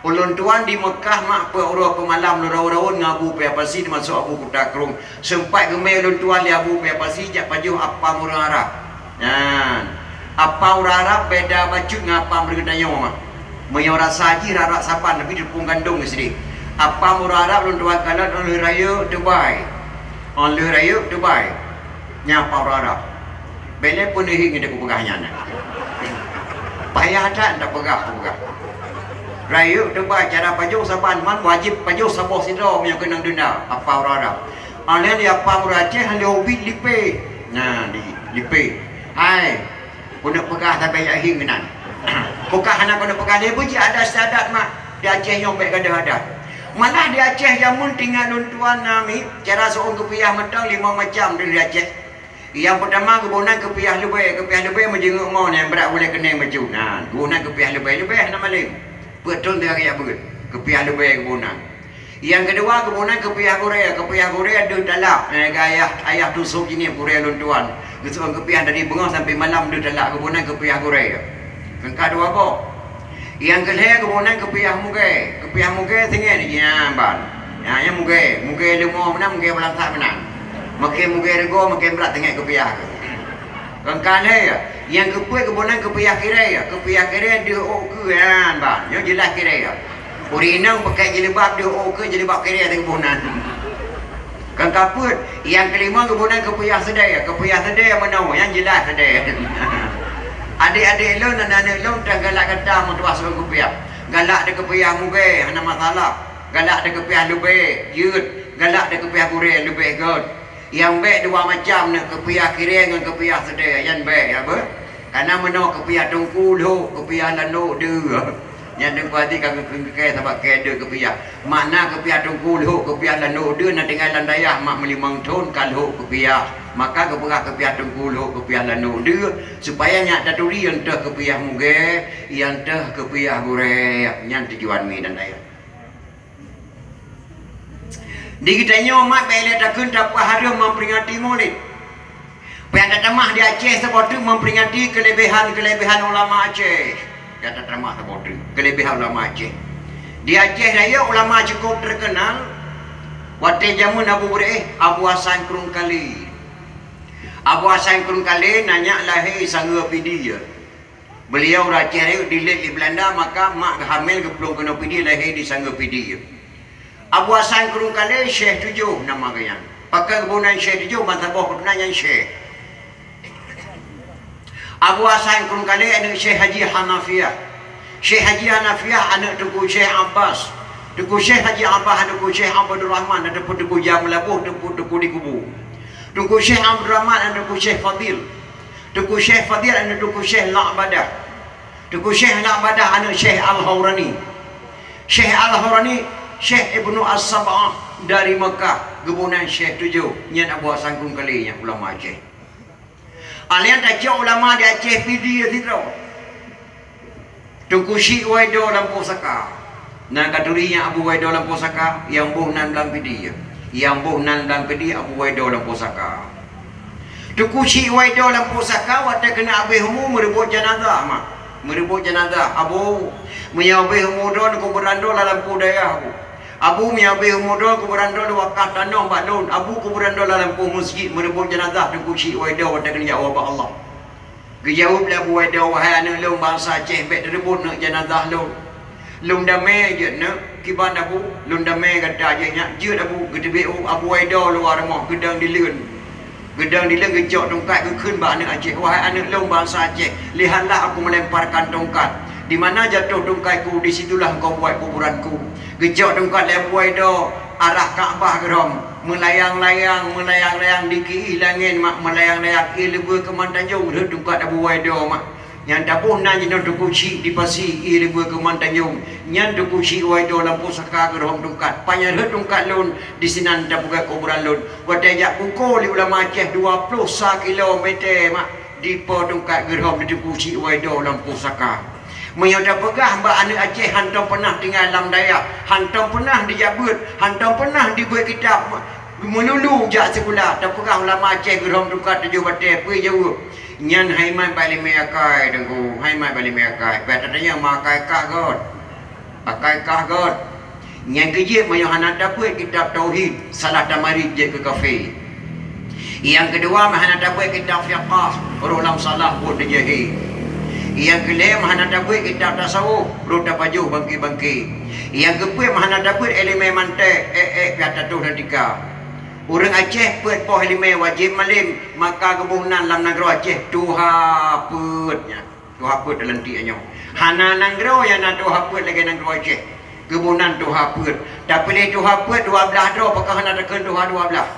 Ulôn tuan di Meukah mak, peuet uroe peumalam lôn raun-raun ngon Abu Paya Pasi, teumasok Abu Kuta Krueng. Seumpat geumé ulôn tuan lé Abu Paya Pasi jak pajoh apam ureueng Arab. Nyan. Apam ureueng Arab beda bacut ngon apam ureueng tanyoe mak. Meunyoe rasa jih rara saban, tapi teupeung gandong sideh. Apam ureueng Arab lôn tuan kalon óh lheueh rayeuk teubai. Óh lheueh rayeuk teubai. Nyan apam ureueng Arab. Bèk lé peuneuhi ngon tapeugah nyan. Payah that tapeugah, tapeugah. Rayeuk teubai cara pajoh saban, man wajéb pajoh saboh sidroe meunyoe keunong denda, apam ureueng Arab. Alèh di apam ureueng Aceh, alèh ubit lipéh. Nah, di lipéh. Hai, keuneuk peugah sabe jak hieng keunan. Bukon hana keuneuk peugah lé, beuji adat istiadat mak. Di Aceh nyoe bèk gadôh adat. Malah di Aceh jameun tinggai lôn tuan na miet, cara seuôn keupiah mantong limong macam di Aceh. Nyang peutama geuboh nan keupiah leubèe, keupiah leubèe meujeungeuk mo nyang brat ulèe keuneng bacut. Nah, geuboh nan keupiah leubèe, leubèe hana malém. Peuet thon teuka geujak beuet, keupiah leubèe geuboh nan. Nyang keudua geuboh nan keupiah gurèe, keupiah gurèe deuh talak. Eh, ayah, ayah tusok jinih gurèe lôn tuan. Geuseuôn keupiah dari beungoh sampoe malam deuh talak, geuboh nan keupiah gurèe. Keungka dua boh. Nyang keulhèe geuboh nan keupiah mugèe, keupiah mugèe singet nyan ban. Nyan, nyan mugèe, mugèe leumo meunan, mugèe beulansak meunan. Makin mugèe reugoe, makin brat singet keupiah. Keungka lhèe, nyang keupeuet geuboh nan keupiah kirèe, keupiah kirèe deuh ôk keue nyan ban. Nyoe jeulaih kirèe. Ureueng inong pakèk jilbab deuh ôk keue, jilbab kirèe teuh geuboh nan. Keungka peuet, nyang keulimong geuboh nan keupiah seudèe, keupiah seudèe meunoe, nyan jeulaih seudèe. Adék-adék lôn, aneuk-aneuk lôn, teuh galak gata meutuah seuôn keupiah. Galak deuh keupiah mugèe, hana masalah. Galak deuh keupiah leubèe, jeuet. Galak deuh keupiah gurèe, leubèh gèt. Nyang bèk dua macam nyoe, keupiah kirèe ngon keupiah seudèe, nyan bèk, ya beuh. Kana meunoe keupiah teungku lhok, keupiah lanok deuh. Nyan teungku Aziz ka geukheun keu kèe sabab kèe deuh keupiah. Makna keupiah teungku lhok, keupiah lanok deuh na tinggai lam dayah mak meulimong thon ka lhok keupiah. Maka geupeugah keupiah teungku lhok, keupiah lanok deuh, supaya nyak taturi nyang teuh keupiah mugèe, nyang teuh keupiah gurèe. Nyan tujuan mi dan dayah. Di geutanyoe mat bèk lé takheun tapeuhareuem memperingati Maulid. Payah tatamah di Aceh saboh teuk memperingati keulebihan-keulebihan ulama Aceh. Payah tatamah saboh teuk keulebihan ulama Aceh. Di Aceh Raya ulama cukup terkenal. Watèe jameun Abu Beureueh, Abu Hasan Krueng Kalé. Abu Hasan Krueng Kalé na nyak lahé Sanggeue Pidie. Beliau ureueng Aceh Rayek dilèt lé Beulanda, maka mak geuhamil geuplueng keunoe Pidie, lahé di Sanggeue Pidie. Abu Hasan Krueng Kalé Syekh Tujoh nama geuh nyan. Pakon geuboh nan Syekh Tujoh, ban saboh keuturonan nyan Syekh. Abu Hasan Krueng Kalé aneuëk Syekh Haji Hanafiah. Syekh Haji Hanafiah aneuëk Teungku Syekh Abbas. Teungku Syekh Haji Abbas aneuëk Teungku Syekh Abdul Rahman ataupun Teungku Jah Meulaboh, Teungku, Teungku di Kubu. Teungku Syekh Abdul Rahman aneuëk Teungku Syekh Fadil. Teungku Syekh Fadil aneuëk Teungku Syekh La'badah. Teungku Syekh La'badah aneuëk Syekh Al-Haurani. Syekh Al-Haurani, Syekh Ibnu As-Sab'ah dari Mekah, geuboh nan Syekh tujoh, nyan Abu Hasan Krueng Kalé nyan ulama Aceh. Alèh tacok ulama di Aceh Pidie sidroe. Teungku Chik Waido Lampôh Saka. Na ka turi nyang Abu Waido Lampôh Saka, nyang boh nan lam Pidie. Nyang boh nan lam Pidie Abu Waido Lampôh Saka. Teungku Chik Waido Lampôh Saka watèe keuneuk abéh umu meureubot janazah, mak. Meureubot janazah, Abu, meunyoe abéh umu droe kuburan droe lam lampôh dayah, Abu. Abu, meunyoe abéh umu droe kuburan droe wakaf tanoh bak lôn, Abu, kuburan droe lam lampôh meuseujid, meureubot janazah Teungku Chik Waido watèe keuneuk jak ubak Allah. Geujaweueb lé Abu Waido, "Wahai aneuëk lôn bansa Aceh, bèk teureubot neuk janazah lôn. Lôn damé jeuet neuk, kiban Abu, lôn damé gata jeuet nyak, jeuet Abu." Geuteubiet Abu Waido luwa rumoh, geudong dileuen. Geudong dileuen geucok tungkat geukheun bak aneuëk Aceh, "Wahai aneuëk lôn bansa Aceh, lihatlah aku melemparkan tongkat. Di mana jatuh tungkatku, di situlah engkau buat kuburanku." Geucok tungkat lé Abu Waido arah Ka'bah geurom, meulayang-layang, meulayang-layang di kiih langét mak, meulayang-layang ié leubeh keuman tanjong rhot tungkat Abu Waido mak. Nyang taboh nan jinoe Teungku Chik di pasi ié leubeh keuman tanjong. Nyan Teungku Chik Waido Lampôh Saka geurom tungkat. Panyang rhot tungkat lôn, disinan tapeugah kuburan lôn. Watèe jak pukul lé ulama Aceh dua ploh sa kilometer mak, dipo tungkat geurom di Teungku Chik Waido Lampôh Saka. Meunyoe tapeugah bak aneuëk Aceh hantom peunah tinggai lam dayah, hantom peunah dijak beuet, hantom peunah dibeuet kitab, meululu jak sikula, tapeugah ulama Aceh geurom tungkat tujoh batèe, peue jaweueb? Nyan hai mat bak iéleumé akai, Teungku, hai mat bak iéleumé akai. Bah tatanyong ma akai kah göt. Akai kah göt. Nyang keujeuet meunyoe hana tabeuet kitab tauhid, salah tamarit jeuet keu kafé. Nyang keudua meuhana tabeuet kitab fiqah, roh lam salah buet neujahé. Nyang keulhèe meuhana tabeuet kitab tasawuf, roh tapajoh bangké-bangké. Nyang keupeuet meuhana tabeuet iéleumé mantek, ék-ék piah tatoh dan tika. Ureuëng Aceh peuet boh iéleumé wajéb malém, maka geuboh nan lam nanggroe Aceh tuha peuet nyan. Tuha peuet dalam tiek nyoe. Hana nanggroe nyang na tuha peuet lagèe nanggroe Aceh. Geuboh nan tuha peuet. Tapiléh tuha peuet dua blaih droe, pakon hana takheun tuha dua blaih.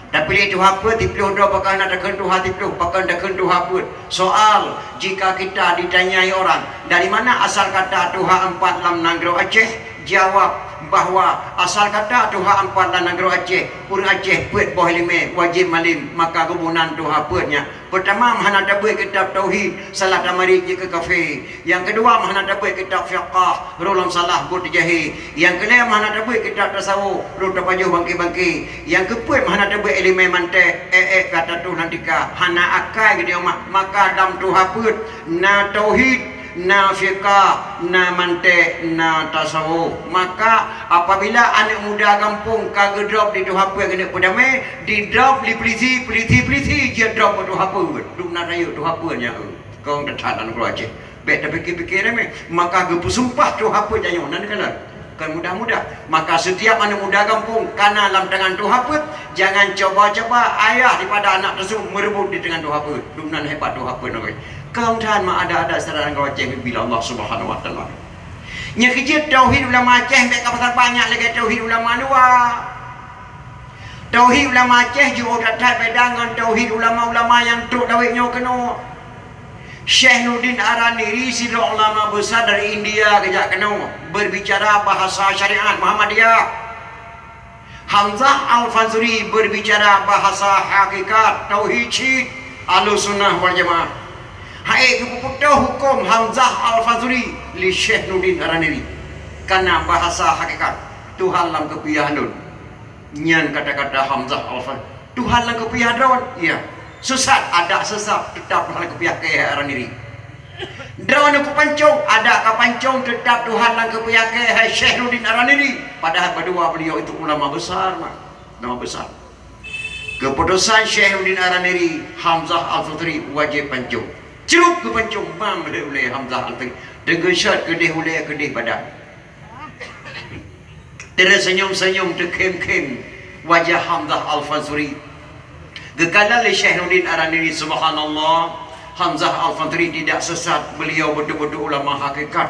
Tapiléh tuha peuet siploh droe, pakon hana takheun tuha siploh, pakon takheun tuha peuet. Soal, jika kita ditanyai orang, "Dari mana asal kata tuha empat lam nanggroe Aceh?" Jawab bahwa asal kata tuha empat lam nanggroe Aceh, ureuëng Aceh peuet boh iéleumé wajéb malém, maka geuboh nan tuha peuet nyan. Peurtama, meuhana tabeuet kitab tauhid, salah tamarit jeuet keu kafé. Nyang keudua, meuhana tabeuet kitab fiqah, roh lam salah buet neujahé. Nyang keulhèe, meuhana tabeuet kitab tasawuf, roh tapajoh bangké-bangké. Nyang keupeuet, meuhana tabeuet iéleumé mantek, ék-ék ka tatoh dan tika. Hana akai geutanyoe mak, maka lam tuha peuet na tauhid, na fiqah, na mantek, na tasawuf. Maka, apabila aneuëk muda gampông ka geudrop di tuha peuet keuneuk peudamé, didrop lé pulisi, pulisi, pulisi jeuet drop bak tuha peuet. Dum na rayeuk tuha peuet nyan, eh. Kong that-that lam nanggroe Aceh. Bèk tapikir-pikir ramé. Maka geupeusumpah tuha peuet tanyoe nan keunan. Kon mudah-mudah. Maka setiap aneuëk muda gampông kana lam tangan tuha peuet, jangan coba-coba ayah daripada anak tersebut merebut di tangan tuha peuet. Dum nan hebat tuha peuet nanggroe. Kong that mak adat-adat syara nanggroe Aceh bila Allah Subhanahu Wa Taala. Nyang keujeuet tauhid ulama Aceh bèk ka pasal banyak lagèe tauhid ulama luwa. Tauhid ulama Aceh jiôh that-that beda ngon tauhid ulama-ulama nyang trok dawét nyoe keunoe. Syekh Nurdin Araniri sidroe ulama besar dari India geujak keunoe berbicara bahasa syariat Muhammadiyah. Hamzah Al-Fansuri berbicara bahasa hakikat tauhid cit Ahlussunnah wal Jamaah. Hai geupeutoh huköm Hamzah Al-Fansuri lé Syekh Nurdin Araniri. Kana bahasa hakikat, Tuhan lam keupiah lôn. Nyan kata-kata Hamzah Al-Fansuri. Tuhan lam keupiah droe, iya. Sesat, adak sesat, tetap Tuhan lam keupiah keu Araniri. Droeneuh kupancong, adak kapancong, tetap Tuhan lam keupiah keu hai Syekh Nurdin Araniri. Padahal berdua beliau itu ulama besar, mak. Ulama besar. Keputusan Syekh Nurdin Araniri, Hamzah Al-Fansuri wajib pancong. Cerup geupancong, bang lé ulèe Hamzah Al-Fansuri. Deungon syarat keudeh ulèe, keudeh badan. Tersenyum-senyum, teukhém-khém wajah Hamzah Al-Fansuri. Geukalon lé Syekh Nurdin Araniri, subhanallah. Hamzah Al-Fansuri tidak sesat, beliau betul-betul ulama hakikat.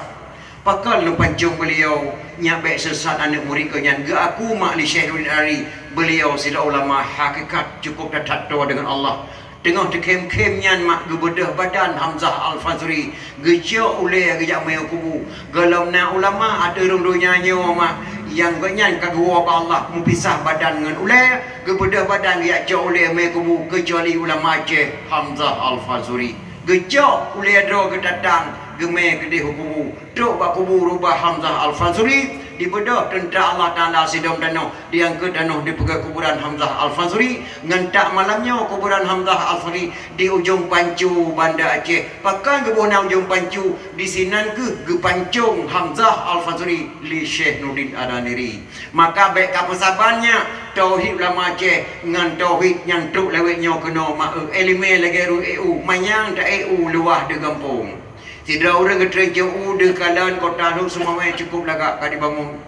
Pakon lôn pancong beliau, nyak bék sesat aneuk murit geuh nyan, geuaku mak lé Syekh Nurdin Al-Azhari, beliau sidroe ulama hakikat, cukup that-that toe deungon Allah. Teungoh teukhém-khém nyan mak geubeudôh badan Hamzah Al-Fansuri, geucok ulée geujak mé u kubu. Gohlom na ulama ateueh rhueng donya nyoe mak, nyang gobnyan ka geuwoe bak Allah meupisah badan ngon ulée, geubeudôh badan geujak cok ulée mé kubu, keucuali ulama Aceh Hamzah Al-Fansuri. Geucok ulée droe geutatang, geumé keudeh u kubu. Trok bak kubu rubah Hamzah Al-Fansuri, dibeudôh teuntra Allah Taala sidom tanoh, diangkot tanoh dipeugét kuburan Hamzah Al-Fansuri. Ngon tak malam nyoe kuburan Hamzah Al-Fansuri di Ujong Pancu, Banda Aceh. Pakon geuboh na Ujong Pancu, disinan keuh geupancong Hamzah Al-Fansuri lé Syekh Nurdin Al-Niri. Maka bék kapeusaban nyak, tauhid ulama Aceh ngon tauhid nyang trok lawét nyoe keunoe mak eu, iéleumé lagée rue éue, manyang ta éue luwah deuh gampông. Sidroe ureuëng geutreun cong u deuh kalon kota Lhokseumawe cukup lagak ka dibangun.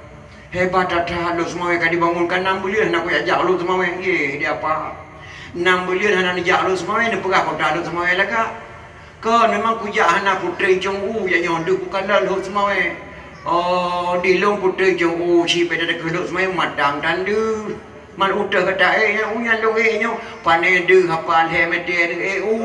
Hebat that-that Lhokseumawe ka dibangun, ka nam buleuen hana kujak-jak Lhokseumawe, yeh di apa. Nam buleuen hana neujak Lhokseumawe, neupeugah kota Lhokseumawe lagak. Kon memang kujak hana kutreun cong u, jak nyoe deuh kukalon Lhokseumawe. Oh, di lôn kutreun cong u, si beda deungon Lhokseumawe matang tan deuh. Man u teuh gata ék nyoe, u nyan lôn ék nyoe, pane deuh hapa lhée meter deuh ék u.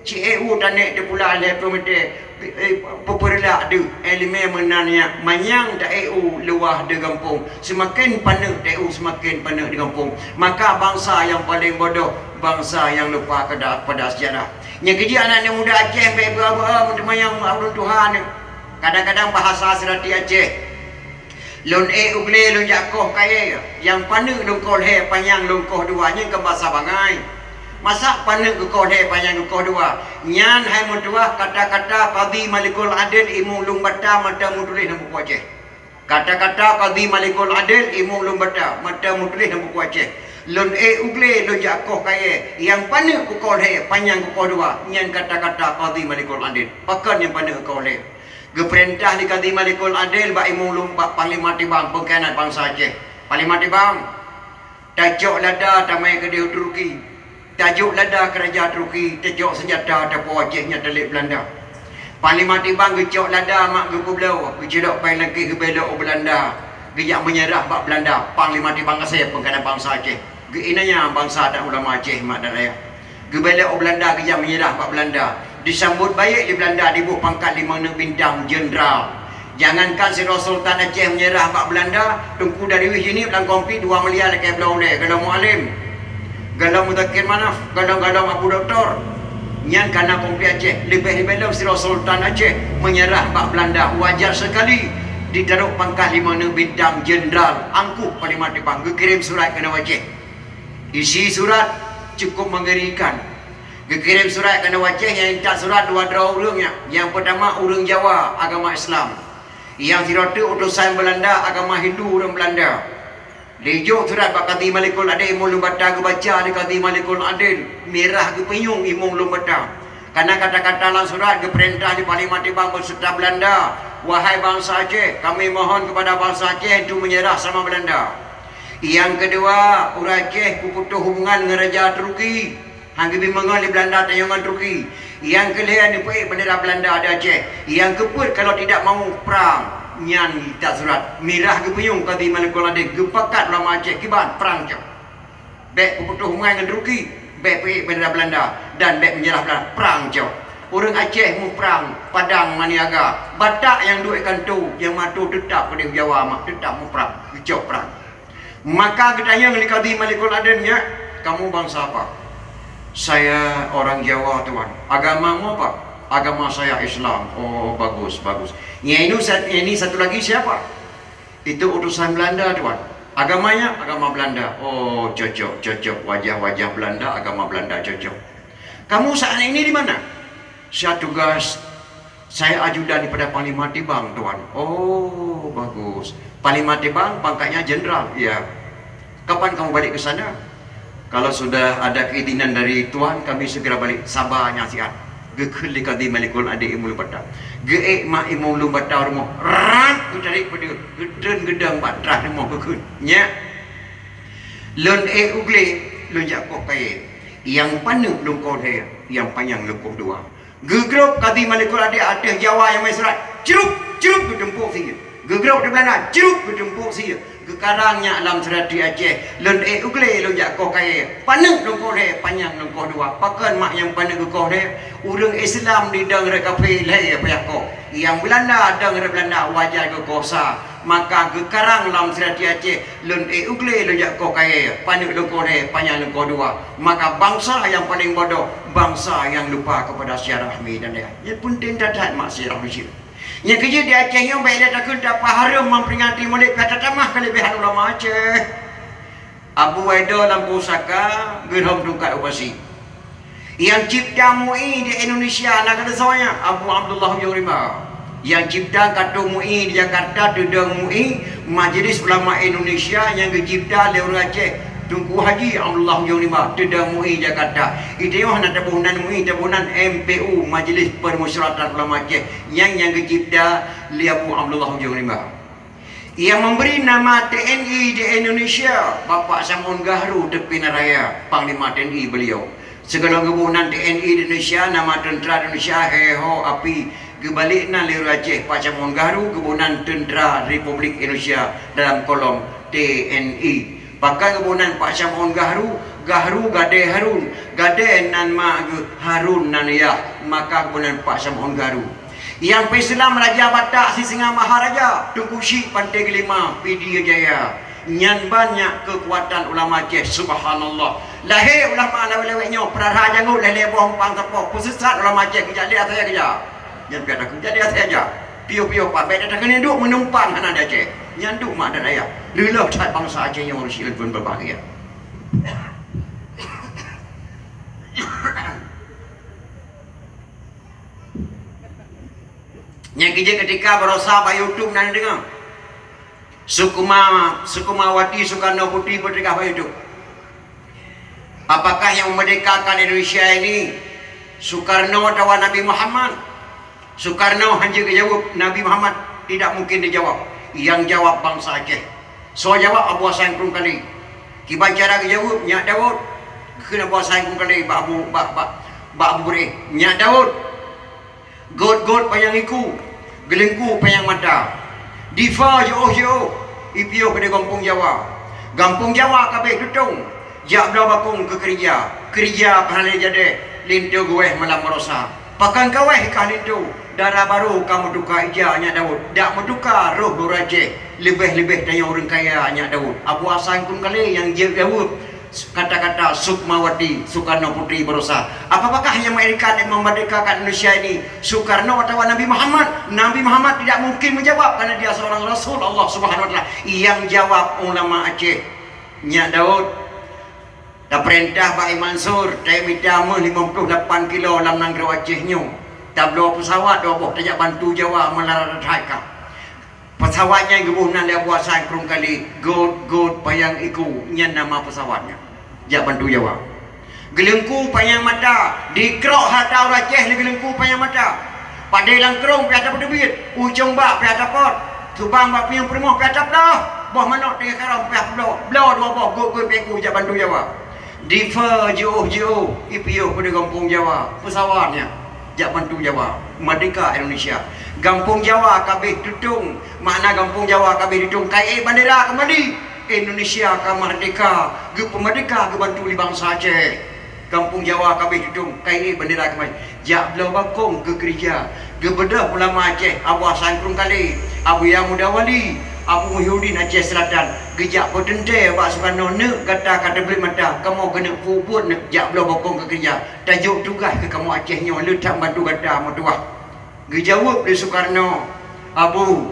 Ci ék u tanék teupula lhée ploh meter, eh, peupeurlak deuh, iéleumé meunan nyak, manyang ta ék u luwah deuh gampông, seumaken paneuk ta ék u, seumaken paneuk deuh gampông. Maka bansa nyang paleng bodoh, bansa nyang lupa kepada, pada sejarah. Nyang keujeuet aneuk muda Aceh bék beu-, beu-, meuteumanyong ulôn tuha nyoe. Kadang-kadang bahasa seurati Aceh. Lôn ék u glé lôn jak koh kayée, nyang paneuk lôn koh lhée panyang lôn koh dua, nyan kon basa bangai. Masa paneuk geukoh lhée panyang geukoh dua? Nyan hai meutuah kata-kata Kadhi Malikul Adil Imum Lueng Bata mantong meutuléh lam buku Aceh. Kata-kata Kadhi Malikul Adil Imum Lueng Bata mantong meutuléh lam buku Aceh. Lôn ék u glé lôn jak koh kayée, nyang paneuk kukoh lhée panyang kukoh dua, nyan kata-kata Kadhi Malikul Adil. Pakon nyang paneuk kukoh lhée? Geupeurintah lé Kadhi Malikul Adil bak Imum Lueng, bak Panglima Tibang peungkhianat bansa Aceh. Panglima Tibang, tacok lada tamé keudeh u Turki. Tajok lada keu raja Turki, tacok seunjata tapo Aceh nyang talét Beulanda. Panglima Tibang geucok lada mak geupeubloe, geucilok péng langkée geubelok u Beulanda, geujak meunyeurah bak Beulanda. Panglima Tibang gasée peungkhianat bansa Aceh. Geuinanya bansa dan ulama Aceh mak dan rakyat. Geubelok u Beulanda geujak meunyeurah bak Beulanda. Disambot baék lé Beulanda diboh pangkat limong neuk bintang jeuneural. Jangankan sidroe Sultan Aceh meunyeurah bak Beulanda, Teungku Darius Jeunieb lam konflik dua miliar lakée bloe ulée, gohlom Mualem, gohlom Muzakir Manaf, gohlom-gohlom Abu Doktor. Nyan kana konflik Aceh, leubeh-leubeh lom sidroe Sultan Aceh meunyeurah bak Beulanda, wajar seukali ditarok pangkat limong neuk bintang jeuneural, angkuh Panglima Tibang geukirém surat keunoe Aceh. Isi surat cukup mengerikan. Geukirém surat keunoe Aceh nyang intat surat dua droe ureuëng nyan. Nyang peutama ureuëng Jawa agama Islam. Nyang sidroe teuk utosan Beulanda agama Hindu ureuëng Beulanda. Dijok surat bak Kadhi Malikul Adil Imum Lueng Bata geubaca lé Kadhi Malikul Adil, mirah geupinyueng Imum Lueng Bata. Kana kata-kata lam surat geupeurintah lé Panglima Tibang beuseuta Beulanda, "Wahai bansa Aceh, kami mohon keupada bansa Aceh untuk meunyeurah sama Beulanda." Nyang keudua, ureuëng Aceh peuputôh hubungan ngon raja Turki. Han geubi meungon lé Beulanda tanyoe ngon Turki. Nyang keulhée neupeuék bendera Beulanda di Aceh. Nyang keupeuet kalau tidak mau perang, nyan intat surat. Mirah geupinyueng Kadhi Malikul Adil geupakat ulama Aceh kiban perang cok. Bék peuputôh hubungan ngon Turki, bék peuék bendera Beulanda dan bék meunyeurah Beulanda, perang cok. Ureuëng Aceh muprang, Padang Maniaga, Batak nyang duek kanto, nyang mato teutap keudeh Jawa mak teutap muprang, geucok prang. Maka geutanyong lé Kadhi Malikul Adil nyan, "Kamu bangsa apa?" "Saya orang Jawa, Tuan." "Agamamu apa?" "Agama saya Islam." "Oh, bagus, bagus. Yang ini, sa-, yang ini satu lagi siapa?" "Itu utusan Belanda, Tuan." "Agamanya?" "Agama Belanda." "Oh, cocok, cocok. Wajah-wajah Belanda, agama Belanda cocok. Kamu saat ini di mana?" "Saya tugas, saya ajudan daripada Panglima Tibang, Tuan." "Oh, bagus. Panglima Tibang pangkatnya jenderal?" "Iya." "Kapan kamu balik ke sana?" "Kalau sudah ada keizinan dari Tuan, kami segera balik." "Saba nyang siat," geukheun lé Kadhi Malikul Adil Imum Lueng Bata. Geuék mak Imum Lueng Bata rumoh, rat, geutarek peudeuh, geutreun geudong bak trah rumoh geukheun, "Nyak, lôn ék u glé, lôn jak koh kayée. Nyang paneuk lôn koh lhée." nyang panyang leukoh dua. Geugrôp Kadi Malikul Adil ateueh Jawa nyang meusurat, crup, crup geuteumpôk sie. Geugrôp di Beulanda, crup geuteumpôk sie. Geukarang nyan lam seurati Aceh, lôn ék u glé lôn jak koh kayée. Paneuk lôn koh lhée, panyang lôn koh dua. Pakon mak nyang paneuk geukoh lhée? Ureuëng Islam didong rot kafé lhée payah koh. Nyang Beulanda dong rot Beulanda wajar geukoh sa. Maka geukarang lam seurati Aceh, lôn ék u glé lôn jak koh kayée, paneuk lôn koh lhée, panyang lôn koh dua. Maka bansa nyang paleng bodoh, bansa nyang lupa keupada seujarah mi dan ayah. Nyan peunteng that-that mak seujarah Mesir. Nyang keujeuet di Aceh nyoe bék lé takheun tapeuhareuem memperingati Maulid, pih tatamah keuleubiehan ulama Aceh. Abu Waido lam pusaka geurhom tungkat u pasi. Nyang cipta MUI di Indonesia na gata soe nyan? Abu Abdullah Ujong Rimba. Nyang cipta katong MUI di Jakarta, teudong MUI, Majelis Ulama Indonesia nyang geucipta lé ureuëng Aceh, Teungku Haji Abdullah Ujong Rimba, teudong MUI Jakarta. Di tanyoe hana taboh nan MUI, taboh nan M P U, Majelis Permusyawaratan Ulama Aceh, nyang, nyang geucipta lé Abu Abdullah Ujong Rimba. Nyang memberi nama T N I di Indonesia, Bapak Syamhun Gahru Teupina Raya, Panglima T N I beliau. Sigohlom geuboh nan T N I di Indonesia, nama tentera Indonesia, He Ho Api, geubalek nan lé ureuëng Aceh, Pak Syamhun Gahru, geuboh nan tentera Republik Indonesia dalam kolom T N I. Pakon geuboh nan Pak Syamhun Gahru? Gahru gadée Harun, gadée nan mak geuh, Harun nan yah, maka geuboh nan Pak Syamhun Gahru. Nyang peuseulamat Raja Batak Sisingamaraja, Teungku Chik Panté Geulima, Pidie Jaya. Nyan ban nyan keukuatan ulama Aceh, subhanallah. Lahé ulama lawét-lawét nyoe, peurara jangôt lhée-lhée boh umpang sapoh, peusisat ulama Aceh, geujak lé asai geujak. Nyan piah takheun, jak lé asai jak. Piôh-piôh pat, bék takheun duek meunumpang hana di Aceh. Nyan duek mak dan ayah. Leuloh that bansa Aceh nyoe ureuëng sileuen pun beubahgia. Nyang keujeuet keutika barosa bak YouTube na neudeungoe. Sukuma, Sukumawati Sukarno Putri peuteugas bak YouTube. Apakah yang memerdekakan Indonesia ini Sukarno atawa Nabi Muhammad? Sukarno hana geujaweueb, Nabi Muhammad tidak mungkin dijawab. Yang jawab bansa Aceh. Soe jawab? Abu Hasan Krueng Kalé. Kiban cara geujaweueb, nyak Daud. Kheun Abu Hasan Krueng Kalé bak Abu, bak, bak, bak Abu Beureueh, nyak Daud. Gôt-gôt panyang iku, geuleungku panyang mata. Difa jiôh-jiôh, ipiôh keudeh gampông Jawa. Gampông Jawa ka abéh tutông, jak bloe bakong keu keurija. Keurija peuhana lé jadéh, linto geuwéh malam barosa. Pakon ka wéh kah linto, dara barô ka meutuka ija nyak Daud. Dak meutuka roh ureuëng Aceh, leubeh-leubeh tanyoe ureuëng kaya nyak Daud. Abu Hasan Krueng Kalé nyang jeuet jaweueb. Kata-kata Sukmawati Sukarno Putri barosa. Apakah yang memerdekakan, memerdekakan Indonesia ini? Sukarno atawa Nabi Muhammad? Nabi Muhammad tidak mungkin menjawab karena dia seorang Rasul Allah Subhanahu Wa Taala. Yang jawab ulama Aceh. Nyak Daud, tapeurintah bak I Mansur, taék mita méuh limong ploh lapan kilo lam nanggroe Aceh nyoe. Tabloe peusawat dua boh tajak bantu Jawa meulara that ka. Peusawat nyan geuboh nan lé Abu Hasan Krueng Kalé, gôt-gôt panyang iku, nyan nama peusawat nyan. Jak bantu Jawa. Geuleungku panyang mata, dikrok hareuta ureuëng Aceh lé geuleungku panyang mata. Padé lam krông pih atra peuteubiet, u cong bak pih atra pot, subang bak pinyueng peurumoh pih atra ploh, boh manok teungoh karông pih atra bloe, bloe dua boh, gôt-gôt panyang iku jak bantu Jawa. Difa jiôh-jiôh, ipiôh keudeh gampông Jawa, peusawat nyan. Jak bantu Jawa, merdeka Indonesia. Gampông Jawa ka abéh tutông, makna gampông Jawa ka abéh tutông, ka ék bandera keumbali. Indonesia ka merdeka, geupeumerdeka geubantu lé bansa Aceh. Gampông Jawa ka abéh tutông, ka ék bandera keumbali. Jak bloe bakong keu keurija, geubeudôh ulama Aceh, Abu Hasan Krueng Kalé, Abuya Muda Wali, Abu Muhyiddin Aceh Selatan, geujak peuteuntée bak Sukarno, neuk gata ka teubleuet mata, kamoe keuneuk peubuet neuk jak bloe bakong keu keurija. Tajok tugaih keu kamoe Aceh nyoe, le that bantu gata meutuah. Geujaweueb lé Sukarno, Abu,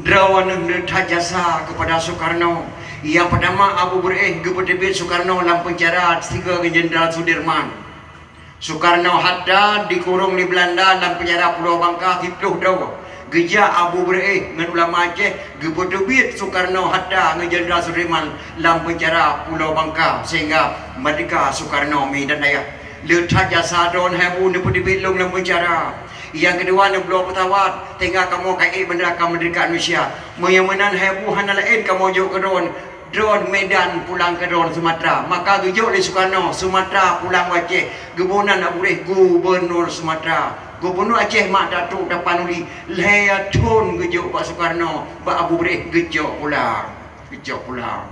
droeneuh le that jasa keupada Sukarno. Nyang peutama Abu Beureueh geupeuteubiet Sukarno lam peunjara sigoe ngon Jenderal Sudirman. Sukarno Hatta dikurong lé Beulanda lam peunjara Pulo Bangka siplôh droe. Geujak Abu Beureueh ngon ulama Aceh geupeuteubiet Sukarno Hatta ngon Jenderal Sudirman lam peunjara Pulo Bangka sehingga merdeka Sukarno mi dan ayah. Le that jasa droeneuh hai Abu neupeuteubiet lôn lam peunjara. Nyang keudua neubloe peusawat sehingga kamoe ka ék bandera ka merdeka Indonesia. Meunyoe meunan hai Abu hana laén kamoe jok keu droeneuh. Droen Medan pulang keu droen Sumatera. Maka geujok lé Sukarno Sumatera pulang u Aceh. Geuboh nan Abu Reh Gubernur Sumatera. Gubernur Aceh mak Datuk Tapanuli lhèe thon geujok bak Sukarno, bak Abu Reh geucok pulang. Geucok pulang.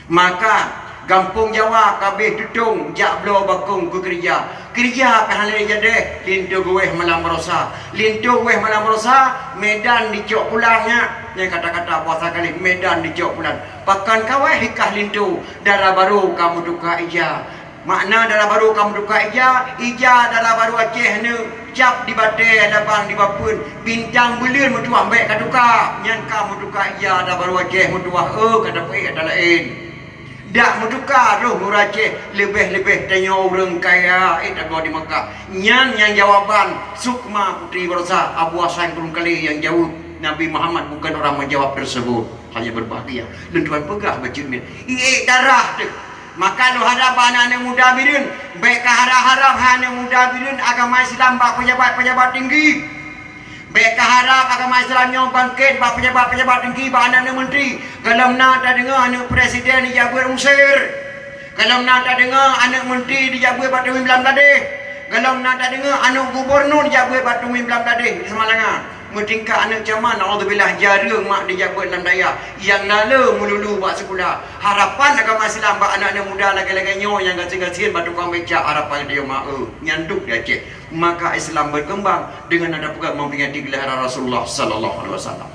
Maka gampông Jawa ka abéh teutông jak bloe bakông keu keureuja. Keureuja ka hana lé jadeh, linto geuwéh malam barosa. Linto geuwéh malam barosa, Medan dicok pulang nyan. Nyan kata-kata bahasa Kalé, Medan dicok pulang. Pakon ka wéh hikah linto, dara barô ka meutuka ija. Makna dara barô ka meutuka ija, ija dara barô Aceh nyoe, cap di batèe, labang di bapeuen, bintang buleuen meutuwah bèk ka tuka. Nyan ka meutuka ija dara barô Aceh meutuwah, eu, ka tapeuék ata laén. Dak meutuka roh ureueng Aceh, leubeh-leubeh tanyoe ureueng kaya, eh, tagoe di Mekah. Nyan nyang jawaban Sukma Putri Barosa, Abu Hasan Gurun Kalé nyang jaweueb. Nabi Muhammad bukan orang menjawab tersebut, hanya berbahagia. Lôn tuan peugah bacut nyan. Iék darah teuh. Maka lôn harab bak aneuk muda Bireuen, bèk ka harab-harab hai aneuk muda Bireuen agama Islam bak pejabat-pejabat tinggi. Bèk ka harab agama Islam nyoe bangkét bak pejabat-pejabat tinggi, bak aneuk-aneuk menteri. Gohlom na tadeungoe aneuk presiden dijak beuet u Mesir. Gohlom na tadeungoe aneuk menteri dijak beuet bak Teungku Blang Bladeh. Gohlom na tadeungoe aneuk gubernur dijak beuet bak Teungku Blang Bladeh di Samalanga. Meutingkat aneuk camat, naudzubillah, jareueng mak dijak beuet lam dayah. Nyang na le meululu bak sikula. Harapan agama Islam bak aneuk-aneuk muda lagèe-lagèe nyoe nyang gasien-gasien bak tukang becak, harapan geutanyoe mak, eu, nyan dum di Aceh. Maka Islam berkembang dengan ada peugah memperingati gelaran Rasulullah sallallahu alaihi wasallam.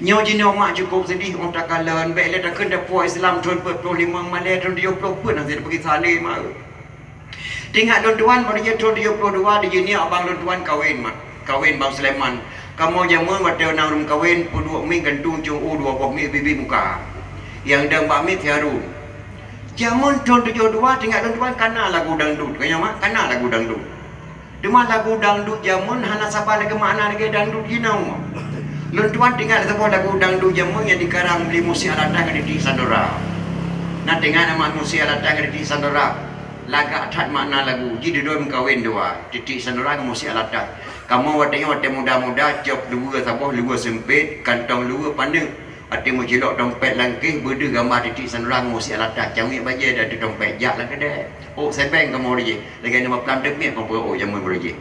Nyoe jinoe mak cukup sedih, oh takalon, bèk lé takheun dakwah Islam thon peuet ploh limong malèe thon tujoh ploh peuet hana bagi saleh mak. Teuingat lôn tuan, bak jih thon tujoh ploh dua di Jeunieb abang lôn tuan kawen mak. Kawen bang Sulaiman. Kamoe jameun watèe na ureueng kawen, peuduek miet gantung cong u dua boh miet bibi muka. Nyang dang bak miet si Harun. Jameun thon tujoh dua teuingat lôn tuan kana lagu dangdut. Ka nyoe mak, kana lagu dangdut. Teuma lagu dangdut jameun hana saban lagèe makna lagèe dangdut jinoe. Lôn tuan teuingat saboh lagu dangdut jameun nyang dikarang lé Musi Alatas ngon Titik Sandora. Na teuingat nama Musi Alatas ngon Titik Sandora? Lagak that makna lagu, jih dudoe meukawen dua, Titik Sandora ngon Musi Alatas. Kamoe watèe nyoe watèe muda-muda, cop luweue saboh, luweue seumpet, kantong luweue paneuk. Watèe meucilok dompet lam kéh, beudeuh gamba Titik Sandora ngon Musi Alatas, cawék bajèe dan dompet jak lam keudè. Ôk sèbeng kamoe reujéh, lagèe nyoe bak Plam Teumèe kamoe peuôk jameun reujéh.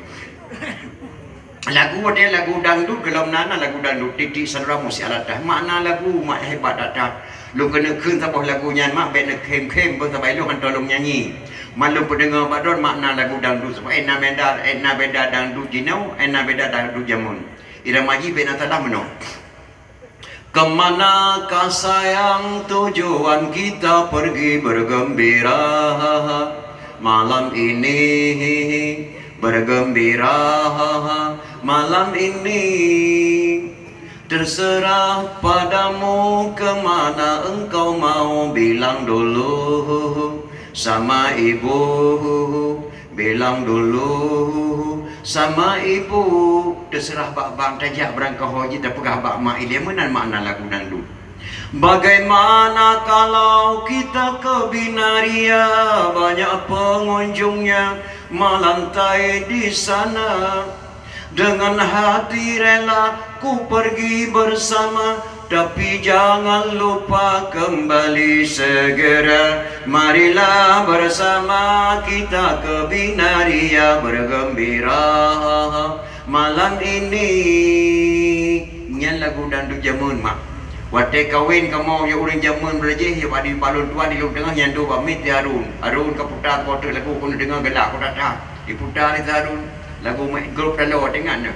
Lagu watèe lagu dangdut gohlom na, na lagu dangdut Titik Sandora Musi Alatas. Makna lagu mak hebat that-that. Lôn keuneuk kheun saboh lagu nyan mak, bèk neukhém-khém, beuh sabai lôn hantom lôn nyanyi. Man lôn peudeungoe bak droen makna lagu dangdut, sabab, eh, na beda, eh, na beda dangdut jinoe, eh, na beda dangdut jameun. Irama jih bèk na salah meunoe. Ke manakah sayang tujuan kita pergi bergembira malam ini? Bergembira malam ini. Terserah padamu ke mana engkau mau, bilang dulu sama ibu. Bilang dulu sama ibu, teuseurah bak bang, tajak beurangkaho jih tapeugah bak mak ilèe, meunan makna lagu dangdut. Bagaimana kalau kita ke Binaria, banyak pengunjungnya melantai di sana. Dengan hati rela ku pergi bersama, tapi jangan lupa kembali segera. Marilah bersama kita ke Binaria bergembira malam ini. Nyan lagu dangdut jameun mak. Watèe kawen kamoe ya ureueng jameun beurajih, ya bak di balon tuan di lôn teungoh nyan dua bak miet di Harun. Harun ka puta saboh teuk lagu keuneuk deungoe galak ku that-that. Diputa lé Harun lagu mak grup taloe, teuingat nyoe.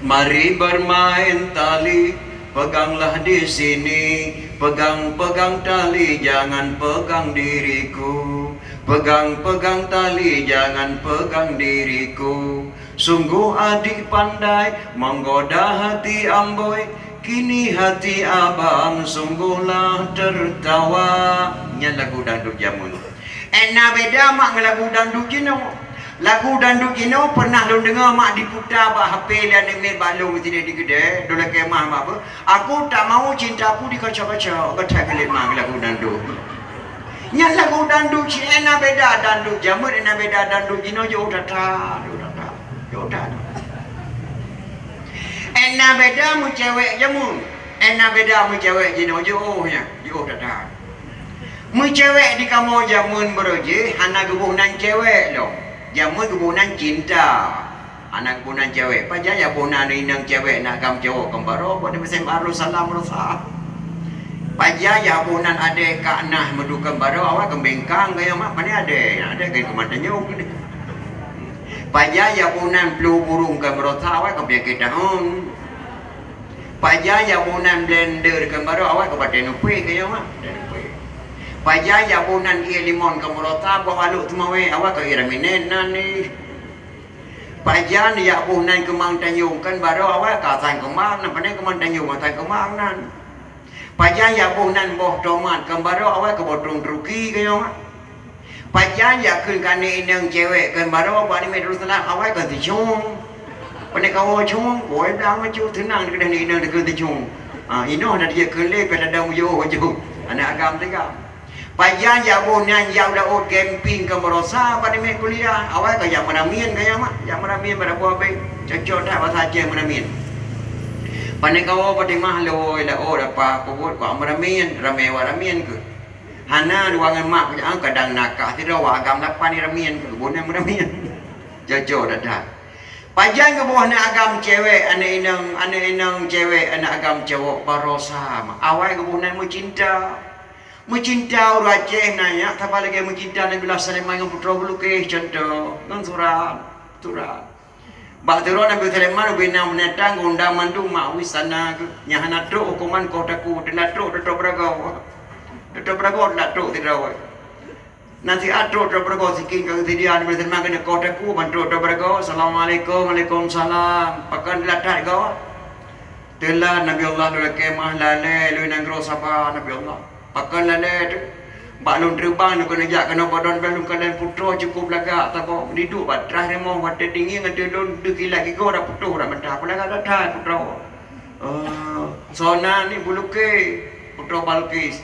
Mari bermain tali, peganglah di sini, pegang-pegang tali, jangan pegang diriku, pegang-pegang tali, jangan pegang diriku. Sungguh adik pandai menggoda hati amboi, kini hati abang sungguhlah tertawa. Nyan lagu dangdut jameun. Ena beda mak ngon lagu dangdut jinoe. Lagu dangdut jinoe pernah lôn deungoe mak diputa bak H P lé aneuk miet bak lôn sideh di keudè, lôn lakèe meu'ah bak peue? Aku tak mau cintaku dikocok-kocok, geuthèe keulet mak lagu dangdut. Nyan lagu dangdut cit ena beda dangdut jameun, ena beda dangdut jinoe, jiôh that-that, jiôh that-that, jiôh that-that. Ena beda meucewek jameun, ena beda meucewek jinoe, jiôh nyan, jiôh that-that. Meucewek di kamoe jameun barô jih hana geuboh nan cewek lom. Jameun geuboh nan cinta. Hana geuboh nan cewek. Pajan jak boh nan inong cewek na agam cowok keu barô, buet di musim arus salam rosa. Pajan jak boh nan adé kak nah meudukeue barô, awai keu bengkang keu nyang mak, pane adé, adé keu keumantanyong. Pajan jak boh nan plu burung keu barosa, awai keu peunyakét tahun. Pajan jak boh nan blender keu barô, awai keu batée nupéh keu nyang mak, batée nupéh. Pajan jak boh nan ié limon keu barosa, boh alok teumawé, awai keu ié raminen nan ni. Pajan jak boh nan keumang tanyong keu barô, awai keu asang keumang, nan pane keumang tanyong asang keumang nan. Pajan jak boh nan boh tomat keu barô, awai keu boh trong Turki keu nyang mak. Pajan jak kheun keu aneuk inong cewek keu barô, bak aneuk miet Darussalam, awai keu teucong. Pane kawoe cong, woe blang macu teunang dikeue aneuk inong dikeue teucong. Ah, inoe na dijak kheun lé, pih ladang muyuoh ju. Aneuk agam teuga. Pajan jak boh nan jak u laôt camping keu barosa, pane miet kuliah, awai keu jak meuramien keu nyang mak, jak meuramien bak dapur abéh. Cocok that basa Aceh meuramien. Pane kawoe Fatimah lôn laôt apa peubuet keu meuramien, ramé awak ramien keu. Hana dua ngon mak kujak kadang nakah sidroe wak agam lapan di ramien keu boh nan meuramien. Cocok that-that. Pajan geuboh aneuk agam cewek, aneuk inong, aneuk inong cewek, aneuk agam cowok barosa, awai geuboh nan meucinta. Meucinta ureueng Aceh na nyak, saban lagée meucinta Nabiullah Sulaiman ngon putroe Bulqis, contoh, ngon surat, surat. Bak teuro Nabi Sulaiman ubena binatang, gondang mandum mak wis sana keuh. Nyang hana trok huköman koh takue, teulat trok teutôb beuragoe. Teutôb beuragoe teulat trok sidroe. Nasihat trok teutôb beuragoe sikin ka geuseudia Nabi Sulaiman keuneuk koh takue, ban trok teutôb beuragoe, "Assalamualaikum." "Waalaikumsalam." "Pakon teulat that goe?" "Teulat Nabi Allah, lôn lakée meuah lalée lôn nanggroe Saba Nabi Allah." "Pakon lalée teuh?" "Bak lôn treubang lôn keuneuk jak keunoe padon beh lôn kalon putroe cukôp lagak saboh, diduek bak traih rumoh watée dingin ngon teulon deuh kilat gigoe dak putôh dak mata. Peue lagak that-that putroe?" "Oh, soe nan ni?" "Bulqis, putroe Balqis."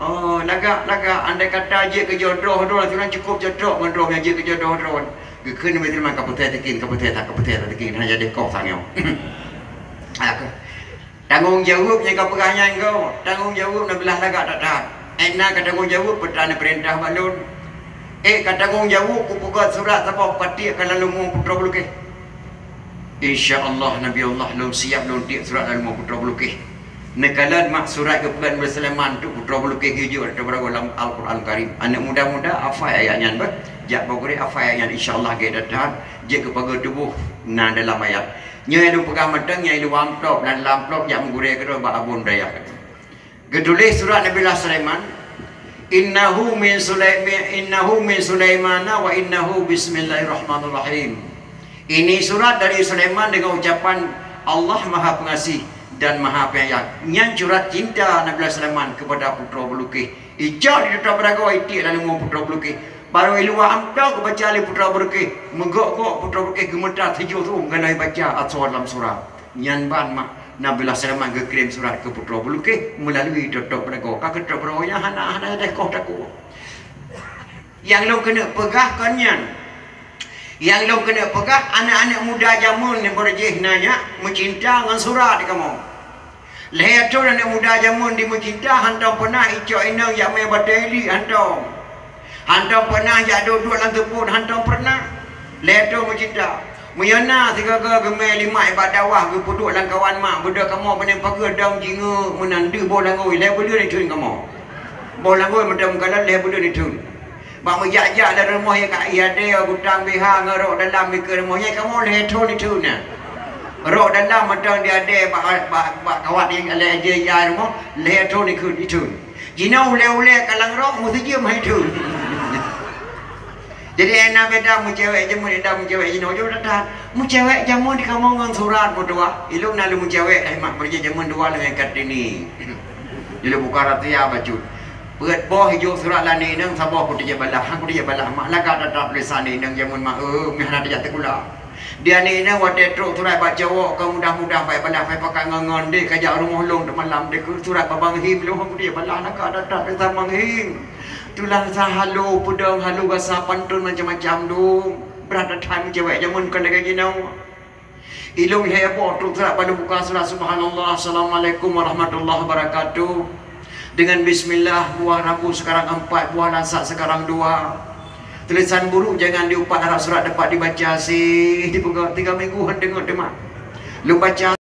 "Oh, lagak, lagak, andai kata jeuet keu jodoh droe, sinan cukôp cocok ngon droe nyang jeuet keu jodoh droe." Geukheun Nabi Sulaiman, "Ka putéh sikin, ka putéh that, ka putéh that sikin, hana jadi koh sang nyoe." Tanggong jaweueb nyang ka peugah nyan goe, tanggong jaweueb na beulah lagak that-that. Ék na ka tanggong jaweueb peue treun peurintah bak lôn. Ék ka tanggong jaweueb kupeugét surat saboh patiek ka lam leumo putroe Bulqis. Insya Allah, Nabi Allah, lôn siab lôn tiek surat lam leumo putroe Bulqis. Neukalon mak surat geupeugét Nabi Sulaiman tu putroe Bulqis geujok ateueh beuragoe lam Al-Quran Karim. Aneuk muda-muda hafai ayat nyan beh. Jak bak gurée hafai ayat nyan, insya Allah gét that-that jeuet keu pageue tuboh na dalam ayat. Nyoe nyang lôn peugah mantong nyang i luwa amplop, dan lam amplop jak meugurée keudroe bak Abu Dayah. Geutuléh surat Nabiullah Sulaiman, "Innahu min Sulai-, innahu min Sulaimana wa innahu bismillahirrahmanirrahim." Ini surat dari Sulaiman dengan ucapan Allah Maha Pengasih dan Maha Penyayang. Nyan surat cinta Nabiullah Sulaiman kepada putroe Bulqis. Icok di teutôb beuragoe, itiek lam leumo putroe Bulqis. Barô i luwa amplop geubaca lé putroe Bulqis, meugok-gok putroe Bulqis geumeuta tujoh thon galai baca asoe lam surat. Nyan ban mak Nabiullah Sulaiman geukirém surat keu putroe Bulqis meulalui teutôb beuragoe. Ka keu teutôb beuragoe nyan hana, hana deh koh takue. Nyang lôn keuneuk peugah kon nyan. Nyang lôn keuneuk peugah, aneuk-aneuk muda jameun nibak jih na nyak meucinta ngon surat di kamoe. Lhée thon aneuk muda jameun di meucinta hantom peunah icok inong jak mé batée li hantom. Hantom peunah jak duek-duek lam seupôt hantom peunah. Lhée thon meucinta. Meunyoe na sigoe-goe geumé limak ibadah wah geupeuduek lam kawan mak beudôh kamoe beuneung pageue dong jingeuk meunan deuh boh langôi lhée buleuen itheun kamoe. Boh langôi mantong meukalon lhée buleuen itheun. Bak meujak-jak lam rumoh nyang ka ié adé gutang biha ngon rok dalam mikeue rumoh nyang kamoe lhée thon itheun na. Rok dalam mantong di adé bak, bak, bak kawat nyang lhée jih ya rumoh lhée thon itheun, itheun. Jinoe ulée-ulée kalang rok meusijeuem hai theun. Jadi, na beda meucewek jameun, na meucewek jinoe, jeuet that-that. Meucewek jameun di kamoe ngon surat meutuah. Ilôn na lôn meucewek, eh, mak, meureuja jameun dua lôn angkat dini. Jilôn buka rahasia bacut. Peuet boh ijok surat lé aneuk inong, saboh kuteujak balah, han kuteujak balah. Mak, lagak that-that tulésan aneuk inong jameun mak, eh, meuhana teujak sikula. Di aneuk inong watée trok surat bak cowok ka mudah-mudah bai balah, bai pakat ngon-ngon deh, ka jak rumoh lôn teumalam deh, keu surat bak Bang Him lôn han kuteujak balah, lagak that-that tulésan Bang Him. Tulang sa halo, peudong halo, gasa pantôn macam-macam dong. Brat that-that meucewek jameun kon lagée jinoe. Ilôn lhée boh trok surat bak lôn buka surat, subhanallah, assalamualaikum warahmatullahi wabarakatuh. Dengan bismillah, buah rambu sekarang empat, buah lasak sekarang dua. Tulisan buruk jangan diupat, harap surat dapat dibaca. Sih, dipeugah tiga minggu han deungoe teuma. Lôn baca